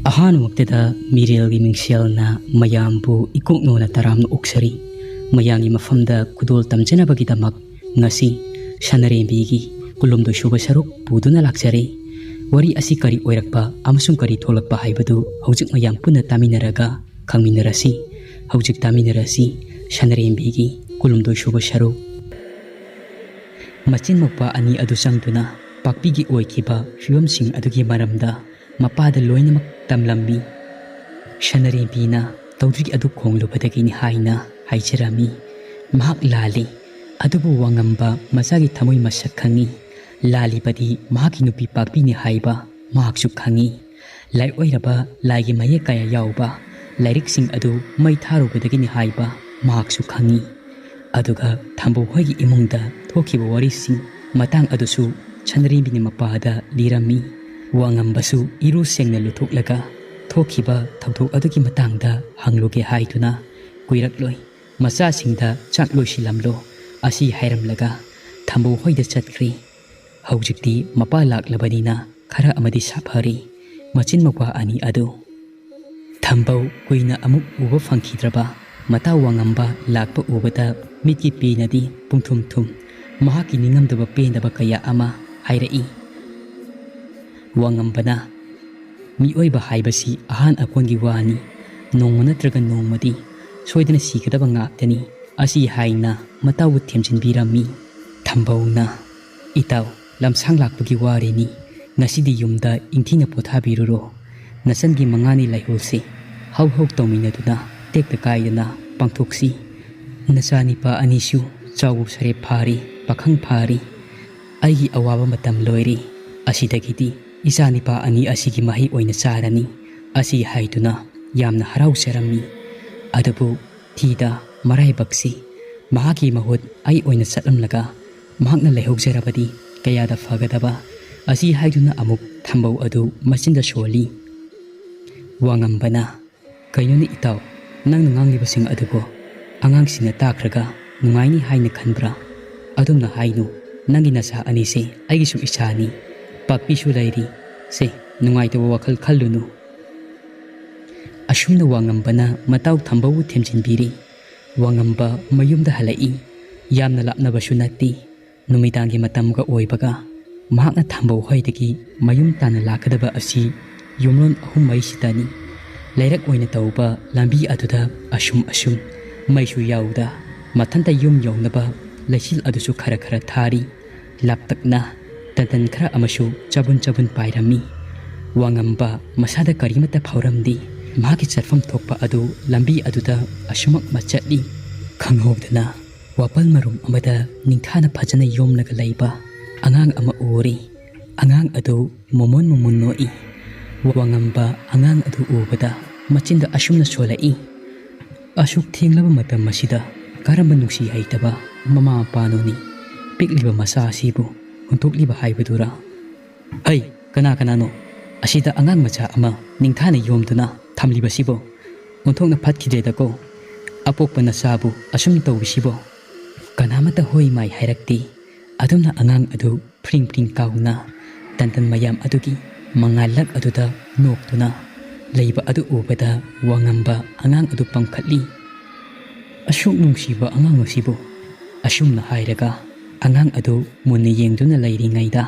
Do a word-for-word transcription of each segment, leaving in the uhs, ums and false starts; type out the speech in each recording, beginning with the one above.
ꯑꯍꯥꯟꯕꯃꯛꯇꯗ ꯃꯤꯔꯦꯜꯒꯤ ꯃꯤꯡꯁꯦꯜꯅ ꯃꯌꯥꯝꯕꯨ ꯏꯀꯣꯛꯅꯣꯅ ꯇꯔꯥꯝꯅ ꯑꯣꯛꯆꯔꯤ꯫ ꯃꯌꯥꯝꯒꯤ ꯃꯐꯝꯗ ꯈꯨꯗꯣꯜ ꯇꯝꯖꯅꯕꯒꯤꯗꯃꯛ ꯉꯁꯤ ꯁꯅꯔꯦꯝꯕꯤꯒꯤ ꯀꯨꯟꯍꯨꯝꯗꯣꯏ ꯁꯨꯕ ꯁꯔꯨꯛ ꯄꯨꯗꯨꯅ ꯂꯥꯛꯆꯔꯦ꯫ ꯋꯥꯔꯤ ꯑꯁꯤ ꯀꯔꯤ ꯑꯣꯏꯔꯛꯄ ꯑꯃꯁꯨꯡ ꯀꯔꯤ ꯊꯣꯛꯂꯛꯄ ꯍꯥꯏꯕꯗꯨ ꯍꯧꯖꯤꯛ ꯃꯌꯥꯝ ꯄꯨꯟꯅ ꯇꯥꯃꯤꯟꯅꯔꯒ ꯈꯪꯃꯤꯟꯅꯔꯁꯤ꯫ ꯍꯧꯖꯤꯛ ꯇꯥꯃꯤꯟꯅꯔꯁꯤ ꯁꯅꯔꯦꯝꯕꯤꯒꯤ ꯀꯨꯟꯍꯨꯝꯗꯣꯏ ꯁꯨꯕ ꯁꯔꯨꯛ꯫ ꯃꯆꯤꯟ ꯃꯧꯄ꯭ꯋꯥ ꯑꯅꯤ ꯑꯗꯨ ꯆꯪꯗꯨꯅ ꯄꯥꯛꯄꯤꯒꯤ ꯑꯣꯏꯈꯤꯕ ꯐꯤꯕꯝꯁꯤꯡ ꯑꯗꯨꯒꯤ ꯃꯔꯝꯗ ꯃꯄꯥꯗ ꯂꯣꯏꯅꯃꯛ ꯇꯝꯂꯝꯃꯤ꯫ ꯁꯅꯔꯦꯝꯕꯤꯅ ꯇꯧꯗ꯭ꯔꯤ ꯑꯗꯨ ꯈꯣꯡꯂꯨꯕꯗꯒꯤꯅꯤ ꯍꯥꯏꯅ ꯍꯥꯏꯖꯔꯝꯃꯤ꯫ ꯃꯍꯥꯛ ꯂꯥꯜꯂꯤ, ꯑꯗꯨꯕꯨ ꯋꯥꯉꯝꯕ ꯃꯆꯥꯒꯤ ꯊꯃꯣꯏ ꯃꯁꯛ ꯈꯪꯉꯤ꯫ ꯂꯥꯜꯂꯤꯕꯗꯤ ꯃꯍꯥꯛꯀꯤ ꯅꯨꯄꯤ ꯄꯥꯛꯄꯤꯅꯤ ꯍꯥꯏꯕ ꯃꯍꯥꯛꯁꯨ ꯈꯪꯉꯤ꯫ ꯂꯥꯏꯑꯣꯏꯔꯕ ꯂꯥꯏꯒꯤ ꯃꯌꯦꯛ ꯀꯌꯥ ꯌꯥꯎꯕ ꯂꯥꯏꯔꯤꯛꯁꯤꯡ ꯑꯗꯨ ꯃꯩ ꯊꯥꯔꯨꯕꯗꯒꯤꯅꯤ ꯍꯥꯏꯕ ꯃꯍꯥꯛꯁꯨ ꯈꯪꯉꯤ꯫ ꯑꯗꯨꯒ ꯊꯝꯕꯧ ꯍꯣꯏꯒꯤ ꯏꯃꯨꯡꯗ ꯊꯣꯛꯈꯤꯕ ꯋꯥꯔꯤꯁꯤꯡ ꯃꯇꯥꯡ ꯑꯗꯨꯁꯨ ꯁꯅꯔꯦꯝꯕꯤꯅ ꯃꯄꯥꯗ ꯂꯤꯔꯝꯃꯤ꯫ ꯋꯥꯉꯝꯕꯁꯨ ꯏꯔꯨ ꯁꯦꯡꯅ ꯂꯨꯊꯣꯛꯂꯒ ꯊꯣꯛꯈꯤꯕ ꯊꯧꯗꯣꯛ ꯑꯗꯨꯒꯤ ꯃꯇꯥꯡꯗ ꯍꯪꯂꯨꯒꯦ ꯍꯥꯏꯗꯨꯅ ꯀꯨꯏꯔꯛꯂꯣꯏ꯫ ꯃꯆꯥꯁꯤꯡꯗ ꯆꯥꯛ ꯂꯣꯏꯁꯤꯜꯂꯝꯂꯣ ꯑꯁꯤ ꯍꯥꯏꯔꯝꯂꯒ ꯊꯝꯕꯧ ꯍꯣꯏꯗ ꯆꯠꯈ꯭ꯔꯤ꯫ ꯍꯧꯖꯤꯛꯇꯤ ꯃꯄꯥ ꯂꯥꯛꯂꯕꯅꯤꯅ ꯈꯔ ꯑꯃꯗꯤ ꯁꯥꯐꯔꯤ ꯃꯆꯤꯟ ꯃꯧꯄ꯭ꯋꯥ ꯑꯅꯤ ꯑꯗꯨ꯫ ꯊꯝꯕꯧ ꯀꯨꯏꯅ ꯑꯃꯨꯛ ꯎꯕ ꯐꯪꯈꯤꯗ꯭ꯔꯕ ꯃꯇꯥ ꯋꯥꯉꯝꯕ ꯂꯥꯛꯄ ꯎꯕꯗ ꯃꯤꯠꯀꯤ ꯄꯤꯅꯗꯤ ꯄꯨꯡꯊꯨꯝ ꯊꯨꯝ ꯃꯍꯥꯛꯀꯤ ꯅꯤꯡꯉꯝꯗꯕ ꯄꯦꯟꯗꯕ ꯀꯌꯥ ꯑꯃ ꯍꯥꯏꯔꯛꯏ꯫ ꯋꯥꯉꯝꯕꯅ, "ꯃꯤꯑꯣꯏꯕ ꯍꯥꯏꯕꯁꯤ ꯑꯍꯥꯟ ꯑꯀꯣꯟꯒꯤ ꯋꯥꯅꯤ꯫ ꯅꯣꯡꯃ ꯅꯠꯇ꯭ꯔꯒ ꯅꯣꯡꯃꯗꯤ ꯁꯣꯏꯗꯅ ꯁꯤꯒꯗꯕ ꯉꯥꯛꯇꯅꯤ" ꯑꯁꯤ ꯍꯥꯏꯅ ꯃꯇꯥꯎꯕꯨ ꯊꯦꯝꯖꯤꯟꯕꯤꯔꯝꯃꯤ꯫ ꯊꯝꯕꯧꯅ, "ꯏꯇꯥꯎ, ꯂꯝꯁꯥꯡ ꯂꯥꯛꯄꯒꯤ ꯋꯥꯔꯤꯅꯤ꯫ ꯉꯁꯤꯗꯤ ꯌꯨꯝꯗ ꯏꯪꯊꯤꯅ ꯄꯣꯊꯥꯕꯤꯔꯨꯔꯣ꯫ ꯅꯆꯟꯒꯤ ꯃꯉꯥꯅꯤ ꯂꯩꯍꯧꯁꯤ ꯍꯧ ꯍꯧ ꯇꯧꯃꯤꯟꯅꯗꯨꯅ ꯇꯦꯛꯇ ꯀꯥꯏꯗꯅ ꯄꯥꯡꯊꯣꯛꯁꯤ꯫ ꯅꯆꯥꯅꯤꯄꯥ ꯑꯅꯤꯁꯨ ꯆꯥꯎꯕ ꯁꯔꯦꯞ ꯐꯥꯔꯤ, ꯄꯥꯈꯪ ꯐꯥꯔꯤ꯫ ꯑꯩꯒꯤ ꯑꯋꯥꯕ ꯃꯇꯝ ꯂꯣꯏꯔꯦ꯫ ꯑꯁꯤꯗꯒꯤꯗꯤ ꯏꯆꯥꯅꯤꯄꯥ ꯑꯅꯤ ꯑꯁꯤꯒꯤ ꯃꯍꯩ ꯑꯣꯏꯅ ꯆꯥꯔꯅꯤ" ꯑꯁꯤ ꯍꯥꯏꯗꯨꯅ ꯌꯥꯝꯅ ꯍꯔꯥꯎꯖꯔꯝꯃꯤ꯫ ꯑꯗꯨꯕꯨ ꯊꯤꯗ ꯃꯔꯥꯏꯕꯛꯁꯤ ꯃꯍꯥꯛꯀꯤ ꯃꯍꯨꯠ ꯑꯩ ꯑꯣꯏꯅ ꯆꯠꯂꯝꯂꯒ ꯃꯍꯥꯛꯅ ꯂꯩꯍꯧꯖꯔꯕꯗꯤ ꯀꯌꯥꯗ ꯐꯒꯗꯕ ꯑꯁꯤ ꯍꯥꯏꯗꯨꯅ ꯑꯃꯨꯛ ꯊꯝꯕꯧ ꯑꯗꯨ ꯃꯆꯤꯟꯗ ꯁꯣꯜꯂꯤ꯫ ꯋꯥꯉꯝꯕꯅ, "ꯀꯩꯅꯣꯅꯦ ꯏꯇꯥꯎ, ꯅꯪꯅ ꯉꯥꯡꯂꯤꯕꯁꯤꯡ ꯑꯗꯨꯕꯨ ꯑꯉꯥꯡꯁꯤꯡꯅ ꯇꯥꯈ꯭ꯔꯒ ꯅꯨꯡꯉꯥꯏꯅꯤ ꯍꯥꯏꯅ ꯈꯟꯕ꯭ꯔꯥ? ꯑꯗꯨꯝꯅ ꯍꯥꯏꯅꯨ, ꯅꯪꯒꯤ ꯅꯆꯥ ꯑꯅꯤꯁꯦ ꯑꯩꯒꯤꯁꯨ ꯏꯆꯥꯅꯤ, ꯄꯥꯛꯄꯤꯁꯨ ꯂꯩꯔꯤ꯫ ꯁꯦ, ꯅꯨꯡꯉꯥꯏꯇꯕ ꯋꯥꯈꯜ ꯈꯜꯂꯨꯅꯨ꯫ ꯑꯁꯨꯝꯅ ꯋꯥꯉꯝꯕꯅ ꯃꯇꯥꯎ ꯊꯝꯕꯕꯨ ꯊꯦꯝꯖꯤꯟꯕꯤꯔꯤ꯫ ꯋꯥꯉꯝꯕ ꯃꯌꯨꯝꯗ ꯍꯜꯂꯛꯏ꯫ ꯌꯥꯝꯅ ꯂꯥꯞꯅꯕꯁꯨ ꯅꯠꯇꯦ꯫ ꯅꯨꯃꯤꯗꯥꯡꯒꯤ ꯃꯇꯝꯒ ꯑꯣꯏꯕꯒ ꯃꯍꯥꯛꯅ ꯊꯝꯕꯧ ꯍꯣꯏꯗꯒꯤ ꯃꯌꯨꯝ ꯇꯥꯟꯅ ꯂꯥꯛꯀꯗꯕ ꯑꯁꯤ ꯌꯨꯝꯂꯣꯟ ꯑꯍꯨꯝ ꯃꯔꯤꯁꯤꯗꯅꯤ꯫ ꯂꯩꯔꯛ ꯑꯣꯏꯅ ꯇꯧꯕ ꯂꯝꯕꯤ ꯑꯗꯨꯗ ꯑꯁꯨꯝ ꯑꯁꯨꯝ ꯃꯩꯁꯨ ꯌꯥꯎꯗ ꯃꯊꯟꯇ ꯌꯨꯝ ꯌꯧꯅꯕ ꯂꯩꯆꯤꯜ ꯑꯗꯨꯁꯨ ꯈꯔ ꯈꯔ ꯊꯥꯔꯤ꯫ ꯂꯥꯞꯇꯛꯅ ꯇꯟꯇꯟ ꯈꯔ ꯑꯃꯁꯨ ꯆꯕꯨꯟ ꯆꯕꯨꯟ ꯄꯥꯏꯔꯝꯃꯤ꯫ ꯋꯥꯉꯝꯕ ꯃꯁꯥꯗ ꯀꯔꯤꯃꯠꯇ ꯐꯥꯎꯔꯝꯗꯦ꯫ ꯃꯍꯥꯛꯀꯤ ꯆꯠꯐꯝ ꯊꯣꯛꯄ ꯑꯗꯨ ꯂꯝꯕꯤ ꯑꯗꯨꯗ ꯑꯁꯨꯃꯛ ꯃꯆꯠꯂꯤ꯫ ꯈꯪꯍꯧꯗꯅ ꯋꯥꯄꯜ ꯃꯔꯨꯝ ꯑꯃꯗ ꯅꯤꯡꯊꯥꯅ ꯐꯖꯅ ꯌꯣꯝꯂꯒ ꯂꯩꯕ ꯑꯉꯥꯡ ꯑꯃ ꯎꯔꯤ꯫ ꯑꯉꯥꯡ ꯑꯗꯨ ꯃꯣꯃꯣꯟ ꯃꯣꯃꯣꯟ ꯅꯣꯛꯏ꯫ ꯋꯥꯉꯝꯕ ꯑꯉꯥꯡ ꯑꯗꯨ ꯎꯕꯗ ꯃꯆꯤꯟꯗ ꯑꯁꯨꯝꯅ ꯁꯣꯜꯂꯛꯏ, "ꯑꯁꯨꯛ ꯊꯦꯡꯂꯕ ꯃꯇꯝ ꯑꯁꯤꯗ ꯀꯔꯝꯕ ꯅꯨꯡꯁꯤ ꯍꯩꯇꯕ ꯃꯃꯥ ꯃꯄꯥꯅꯣꯅꯤ ꯄꯤꯛꯂꯤꯕ ꯃꯆꯥ ꯑꯁꯤꯕꯨ ꯍꯨꯟꯗꯣꯛꯂꯤꯕ ꯍꯥꯏꯕꯗꯨꯔꯥ? ꯑꯩ, ꯀꯅꯥ ꯀꯅꯥꯅꯣ ꯑꯁꯤꯗ ꯑꯉꯥꯡ ꯃꯆꯥ ꯑꯃ ꯅꯤꯡꯊꯥꯅ ꯌꯣꯝꯗꯨꯅ ꯊꯝꯂꯤꯕꯁꯤꯕꯣ? ꯑꯣꯟꯊꯣꯛꯅ ꯐꯠꯈꯤꯗ꯭ꯔꯦꯗꯀꯣ, ꯑꯄꯣꯛꯄ ꯅꯆꯥꯕꯨ ꯑꯁꯨꯝꯅ ꯇꯧꯕꯤꯁꯤꯕꯣ?" ꯀꯅꯥꯃꯠꯇ ꯍꯣꯏ ꯃꯥꯏ ꯍꯥꯏꯔꯛꯇꯦ꯫ ꯑꯗꯨꯝꯅ ꯑꯉꯥꯡ ꯑꯗꯨ ꯐ꯭ꯔꯤꯡ ꯐ꯭ꯔꯤꯡ ꯀꯥꯎꯅ ꯇꯟꯇꯟ ꯃꯌꯥꯝ ꯑꯗꯨꯒꯤ ꯃꯉꯥꯜꯂꯛ ꯑꯗꯨꯗ ꯅꯣꯛꯇꯨꯅ ꯂꯩꯕ ꯑꯗꯨ ꯎꯕꯗ ꯋꯥꯉꯝꯕ ꯑꯉꯥꯡ ꯑꯗꯨ ꯄꯝꯈꯠꯂꯤ꯫ "ꯑꯁꯨꯛ ꯅꯨꯡꯁꯤꯕ ꯑꯉꯥꯡ ꯑꯁꯤꯕꯨ?" ꯑꯁꯨꯝꯅ ꯍꯥꯏꯔꯒ ꯑꯉꯥꯡ ꯑꯗꯨ ꯃꯨꯟꯅ ꯌꯦꯡꯗꯨꯅ ꯂꯩꯔꯤꯉꯩꯗ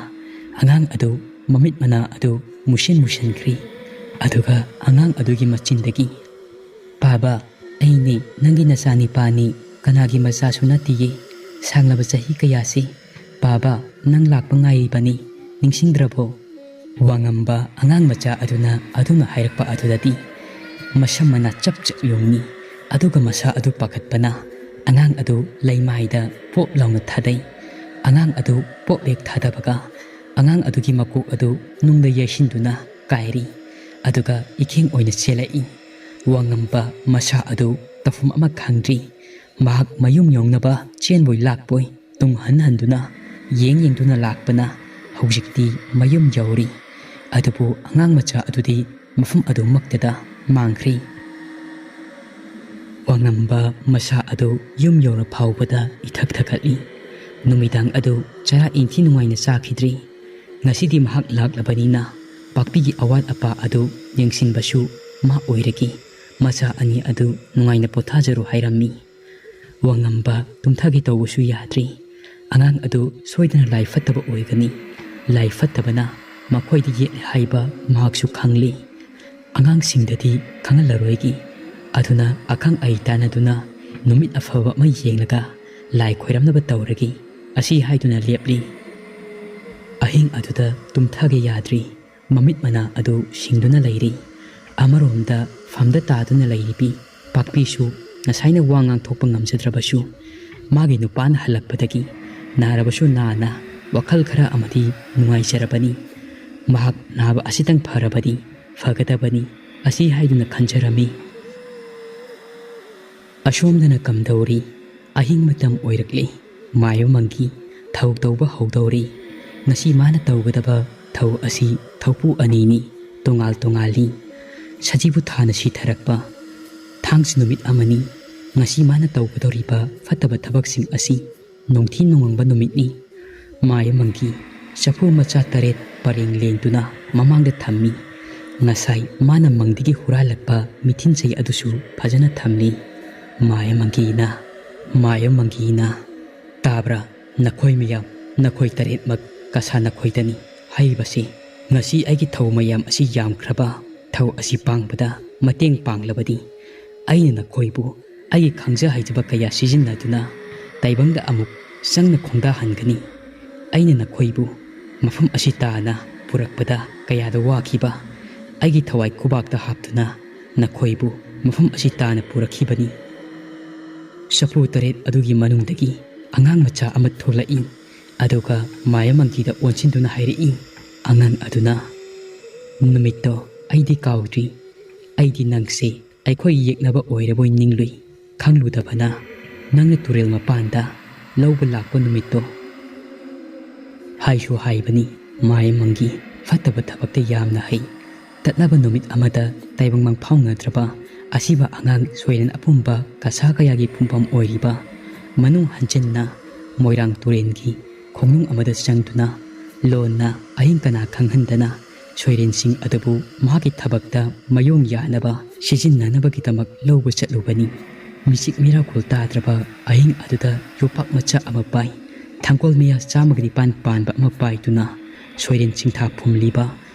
ꯑꯉꯥꯡ ꯑꯗꯨ ꯃꯃꯤꯠ ꯃꯅꯥ ꯑꯗꯨ ꯃꯨꯁꯤꯟ ꯃꯨꯁꯤꯟꯈ꯭ꯔꯤ꯫ ꯑꯗꯨꯒ ꯑꯉꯥꯡ ꯑꯗꯨꯒꯤ ꯃꯆꯤꯟꯗꯒꯤ, "ꯄꯥꯕ, ꯑꯩꯅꯤ ꯅꯪꯒꯤ ꯅꯆꯥꯅꯤꯄꯥꯅꯤ, ꯀꯅꯥꯒꯤ ꯃꯆꯥꯁꯨ ꯅꯠꯇꯤꯌꯦ꯫ ꯁꯥꯡꯂꯕ ꯆꯍꯤ ꯀꯌꯥꯁꯤ ꯄꯥꯕ, ꯅꯪ ꯂꯥꯛꯄ ꯉꯥꯏꯔꯤꯕꯅꯤ, ꯅꯤꯡꯁꯤꯡꯗ꯭ꯔꯕꯣ?" ꯋꯥꯉꯝꯕ ꯑꯉꯥꯡ ꯃꯆꯥ ꯑꯗꯨꯅ ꯑꯗꯨꯝꯅ ꯍꯥꯏꯔꯛꯄ ꯑꯗꯨꯗꯗꯤ ꯃꯁꯝ ꯃꯅꯥ ꯆꯞ ꯆꯞ ꯌꯨꯡꯉꯤ꯫ ꯑꯗꯨꯒ ꯃꯁꯥ ꯑꯗꯨ ꯄꯥꯈꯠꯄꯅ ꯑꯉꯥꯡ ꯑꯗꯨ ꯂꯩꯃꯥꯏꯗ ꯄꯣꯞ ꯂꯥꯎꯅ ꯊꯥꯗꯩ꯫ ꯑꯉꯥꯡ ꯑꯗꯨ ꯄꯣꯞ ꯍꯦꯛ ꯊꯥꯗꯕꯒ ꯑꯉꯥꯡ ꯑꯗꯨꯒꯤ ꯃꯀꯣꯛ ꯑꯗꯨ ꯅꯨꯡꯗ ꯌꯩꯁꯤꯟꯗꯨꯅ ꯀꯥꯏꯔꯤ꯫ ꯑꯗꯨꯒ ꯏꯈꯦꯡ ꯑꯣꯏꯅ ꯆꯦꯜꯂꯛꯏ꯫ ꯋꯥꯉꯝꯕ ꯃꯁꯥ ꯑꯗꯨ ꯇꯧꯐꯝ ꯑꯃ ꯈꯪꯗ꯭ꯔꯤ꯫ ꯃꯍꯥꯛ ꯃꯌꯨꯝ ꯌꯧꯅꯕ ꯆꯦꯟꯕꯣꯏ ꯂꯥꯛꯄꯣꯏ ꯇꯨꯡ ꯍꯟ ꯍꯟꯗꯨꯅ ꯌꯦꯡ ꯌꯦꯡꯗꯨꯅ ꯂꯥꯛꯄꯅ ꯍꯧꯖꯤꯛꯇꯤ ꯃꯌꯨꯝ ꯌꯧꯔꯤ꯫ ꯑꯗꯨꯕꯨ ꯑꯉꯥꯡ ꯃꯆꯥ ꯑꯗꯨꯗꯤ ꯃꯐꯝ ꯑꯗꯨꯃꯛꯇꯗ ꯃꯥꯡꯈ꯭ꯔꯤ꯫ ꯋꯥꯉꯝꯕ ꯃꯁꯥ ꯑꯗꯨ ꯌꯨꯝ ꯌꯧꯔ ꯐꯥꯎꯕꯗ ꯏꯊꯛ ꯊꯛꯀꯠꯂꯤ꯫ ꯅꯨꯃꯤꯗꯥꯡ ꯑꯗꯨ ꯆꯔꯥ ꯏꯟꯊꯤ ꯅꯨꯡꯉꯥꯏꯅ ꯆꯥꯈꯤꯗ꯭ꯔꯤ꯫ ꯉꯁꯤꯗꯤ ꯃꯍꯥꯛ ꯂꯥꯛꯂꯕꯅꯤꯅ ꯄꯥꯛꯄꯤꯒꯤ ꯑꯋꯥꯠ ꯑꯄꯥ ꯑꯗꯨ ꯌꯦꯡꯁꯤꯟꯕꯁꯨ ꯃꯥ ꯑꯣꯏꯔꯒꯦ꯫ ꯃꯆꯥ ꯑꯅꯤ ꯑꯗꯨ ꯅꯨꯡꯉꯥꯏꯅ ꯄꯣꯊꯥꯖꯔꯣ ꯍꯥꯏꯔꯝꯃꯤ꯫ ꯋꯥꯉꯝꯕ ꯇꯨꯝꯊꯒꯦ ꯇꯧꯕꯁꯨ ꯌꯥꯗ꯭ꯔꯤ꯫ ꯑꯉꯥꯡ ꯑꯗꯨ ꯁꯣꯏꯗꯅ ꯂꯥꯏ ꯐꯠꯇꯕ ꯑꯣꯏꯒꯅꯤ꯫ ꯂꯥꯏ ꯐꯠꯇꯕꯅ ꯃꯈꯣꯏꯗ ꯌꯦꯠꯂꯦ ꯍꯥꯏꯕ ꯃꯍꯥꯛꯁꯨ ꯈꯪꯂꯤ꯫ ꯑꯉꯥꯡꯁꯤꯡꯗꯗꯤ ꯈꯪꯍꯜꯂꯔꯣꯏꯒꯦ꯫ ꯑꯗꯨꯅ ꯑꯈꯪ ꯑꯍꯩ ꯇꯥꯟꯅꯗꯨꯅ ꯅꯨꯃꯤꯠ ꯑꯐꯕ ꯑꯃ ꯌꯦꯡꯂꯒ ꯂꯥꯏ ꯈꯣꯏꯔꯝꯅꯕ ꯇꯧꯔꯒꯦ꯫ ꯑꯁꯤ ꯍꯥꯏꯗꯨꯅ ꯂꯦꯞꯂꯤ꯫ ꯑꯍꯤꯡ ꯑꯗꯨꯗ ꯇꯨꯝꯊꯒꯦ ꯌꯥꯗ꯭ꯔꯤ꯫ ꯃꯃꯤꯠ ꯃꯅꯥ ꯑꯗꯨ ꯁꯤꯡꯗꯨꯅ ꯂꯩꯔꯤ꯫ ꯑꯃꯔꯣꯝꯗ ꯐꯝꯗ ꯇꯥꯗꯨꯅ ꯂꯩꯔꯤꯕꯤ ꯄꯥꯛꯄꯤꯁꯨ ꯉꯁꯥꯏꯅ ꯋꯥ ꯉꯥꯡꯊꯣꯛꯄ ꯉꯝꯖꯗ꯭ꯔꯕꯁꯨ, ꯃꯥꯒꯤ ꯅꯨꯄꯥꯅ ꯍꯜꯂꯛꯄꯗꯒꯤ ꯅꯥꯔꯕꯁꯨ ꯅꯥꯅ ꯋꯥꯈꯜ ꯈꯔ ꯑꯃꯗꯤ ꯅꯨꯡꯉꯥꯏꯖꯔꯕꯅꯤ꯫ ꯃꯍꯥꯛ ꯅꯥꯕ ꯑꯁꯤꯇꯪ ꯐꯔꯕꯗꯤ ꯐꯒꯗꯕꯅꯤ, ꯑꯁꯤ ꯍꯥꯏꯗꯨꯅ ꯈꯟꯖꯔꯝꯃꯤ꯫ ꯑꯁꯣꯝꯗꯅ ꯀꯝꯗꯧꯔꯤ? ꯑꯍꯤꯡ ꯃꯇꯝ ꯑꯣꯏꯔꯛꯂꯦ꯫ ꯃꯥꯏꯕ ꯃꯪꯒꯤ ꯊꯧ ꯇꯧꯕ ꯍꯧꯗꯧꯔꯤ꯫ ꯉꯁꯤ ꯃꯥꯅ ꯇꯧꯒꯗꯕ ꯊꯧ ꯑꯁꯤ ꯊꯧꯄꯨ ꯑꯅꯤꯅꯤ, ꯇꯣꯉꯥꯜ ꯇꯣꯉꯥꯜꯂꯤ꯫ ꯁꯖꯤꯕꯨ ꯊꯥꯅ ꯁꯤꯊꯔꯛꯄ ꯊꯥꯡꯖ ꯅꯨꯃꯤꯠ ꯑꯃꯅꯤ꯫ ꯉꯁꯤ ꯃꯥꯅ ꯇꯧꯒꯗꯧꯔꯤꯕ ꯐꯠꯇꯕ ꯊꯕꯛꯁꯤꯡ ꯑꯁꯤ ꯅꯣꯡꯊꯤ ꯅꯣꯡꯃꯪꯕ ꯅꯨꯃꯤꯠꯅꯤ꯫ ꯃꯥꯏꯕ ꯃꯪꯒꯤ ꯆꯐꯨ ꯃꯆꯥ ꯇꯔꯦꯠ ꯄꯔꯦꯡ ꯂꯦꯡꯗꯨꯅ ꯃꯃꯥꯡꯗ ꯊꯝꯃꯤ꯫ ꯉꯁꯥꯏ ꯃꯥꯅ ꯃꯪꯗꯒꯤ ꯍꯨꯔꯥꯜꯂꯛꯄ ꯃꯤꯊꯤꯟꯖꯩ ꯑꯗꯨꯁꯨ ꯐꯖꯅ ꯊꯝꯂꯤ꯫ ꯃꯥꯏꯕ ꯃꯪꯒꯤꯅ, ꯃꯥꯏꯕ ꯃꯪꯒꯤꯅ, "ꯇꯥꯕ꯭ꯔꯥ? ꯅꯈꯣꯏ ꯃꯌꯥꯝ, ꯅꯈꯣꯏ ꯇꯔꯦꯠꯃꯛ ꯀꯁꯥ ꯅꯈꯣꯏꯗꯅꯤ ꯍꯥꯏꯔꯤꯕꯁꯤ꯫ ꯉꯁꯤ ꯑꯩꯒꯤ ꯊꯧ ꯃꯌꯥꯝ ꯑꯁꯤ ꯌꯥꯝꯈ꯭ꯔꯕ ꯊꯧ ꯑꯁꯤ ꯄꯥꯡꯕꯗ ꯃꯇꯦꯡ ꯄꯥꯡꯂꯕꯗꯤ, ꯑꯩꯅ ꯅꯈꯣꯏꯕꯨ ꯑꯩꯒꯤ ꯈꯪꯖ ꯍꯩꯖꯕ ꯀꯌꯥ ꯁꯤꯖꯤꯟꯅꯗꯨꯅ ꯇꯥꯏꯕꯪꯗ ꯑꯃꯨꯛ ꯆꯪꯅ ꯈꯣꯡꯗꯥꯍꯟꯒꯅꯤ꯫ ꯑꯩꯅ ꯅꯈꯣꯏꯕꯨ ꯃꯐꯝ ꯑꯁꯤ ꯇꯥꯅ ꯄꯨꯔꯛꯄꯗ ꯀꯌꯥꯗ ꯋꯥꯈꯤꯕ, ꯑꯩꯒꯤ ꯊꯋꯥꯏ ꯈꯨꯕꯥꯛꯇ ꯍꯥꯞꯇꯨꯅ ꯅꯈꯣꯏꯕꯨ ꯃꯐꯝ ꯑꯁꯤ ꯇꯥꯅ ꯄꯨꯔꯛꯈꯤꯕꯅꯤ꯫" ꯆꯐꯨ ꯇꯔꯦꯠ ꯑꯗꯨꯒꯤ ꯃꯅꯨꯡꯗꯒꯤ ꯑꯉꯥꯡ ꯃꯆꯥ ꯑꯃ ꯊꯣꯛꯂꯛꯏ꯫ ꯑꯗꯨꯒ ꯃꯥꯌꯥꯃꯪꯒꯤꯗ ꯑꯣꯟꯁꯤꯟꯗꯨꯅ ꯍꯥꯏꯔꯛꯏ꯫ ꯑꯉꯥꯡ ꯑꯗꯨꯅ, "ꯅꯨꯃꯤꯠꯇꯣ ꯑꯩꯗꯤ ꯀꯥꯎꯗ꯭ꯔꯤ꯫ ꯑꯩꯗꯤ ꯅꯪꯁꯦ ꯑꯩꯈꯣꯏ ꯌꯦꯛꯅꯕ ꯑꯣꯏꯔꯕꯣꯏ ꯅꯤꯡꯂꯨꯏ꯫ ꯈꯪꯂꯨꯗꯕꯅ ꯅꯪꯅ ꯇꯨꯔꯦꯜ ꯃꯄꯥꯟꯗ ꯂꯧꯕ ꯂꯥꯛꯄ ꯅꯨꯃꯤꯠꯇꯣ꯫" ꯍꯥꯏꯁꯨ ꯍꯥꯏꯕꯅꯤ, ꯃꯥꯌꯥꯃꯪꯒꯤ ꯐꯠꯇꯕ ꯊꯕꯛꯇ ꯌꯥꯝꯅ ꯍꯩ꯫ ꯇꯠꯅꯕ ꯅꯨꯃꯤꯠ ꯑꯃꯗ ꯇꯥꯏꯕꯪ ꯃꯪꯐꯥꯎꯅꯗ꯭ꯔꯕ ꯑꯁꯤꯕ ꯑꯉꯥꯡ ꯁꯣꯏꯔꯦꯟ ꯑꯄꯨꯝꯕ ꯀꯁꯥ ꯀꯌꯥꯒꯤ ꯐꯨꯝꯐꯝ ꯑꯣꯏꯔꯤꯕ ꯃꯅꯨꯡ ꯍꯟꯖꯤꯟꯅ ꯃꯣꯏꯔꯥꯡ ꯇꯨꯔꯦꯟꯒꯤ ꯈꯣꯡꯅꯨꯡ ꯑꯃꯗ ꯆꯪꯗꯨꯅ ꯂꯣꯟꯅ ꯑꯍꯤꯡ ꯀꯅꯥ ꯈꯪꯍꯟꯗꯅ ꯁꯣꯏꯔꯦꯟꯁꯤꯡ ꯑꯗꯨꯕꯨ ꯃꯍꯥꯛꯀꯤ ꯊꯕꯛꯇ ꯃꯌꯣꯡ ꯌꯥꯅꯕ ꯁꯤꯖꯤꯟꯅꯅꯕꯒꯤꯗꯃꯛ ꯂꯧꯕ ꯆꯠꯂꯨꯕꯅꯤ꯫ ꯃꯤꯆꯤꯛ ꯃꯤꯔꯥꯀꯨꯜ ꯇꯥꯗ꯭ꯔꯕ ꯑꯍꯤꯡ ꯑꯗꯨꯗ ꯌꯣꯄꯥꯛ ꯃꯆꯥ ꯑꯃ ꯄꯥꯏ, ꯊꯥꯡꯒꯣꯜ ꯃꯌꯥ ꯆꯥꯝꯃꯒ ꯅꯤꯄꯥꯟ ꯄꯥꯟꯕ ꯑꯃ ꯄꯥꯏꯗꯨꯅ ꯁꯣꯏꯔꯦꯟ ꯆꯤꯡꯊꯥ ꯐꯨꯝꯂꯤꯕ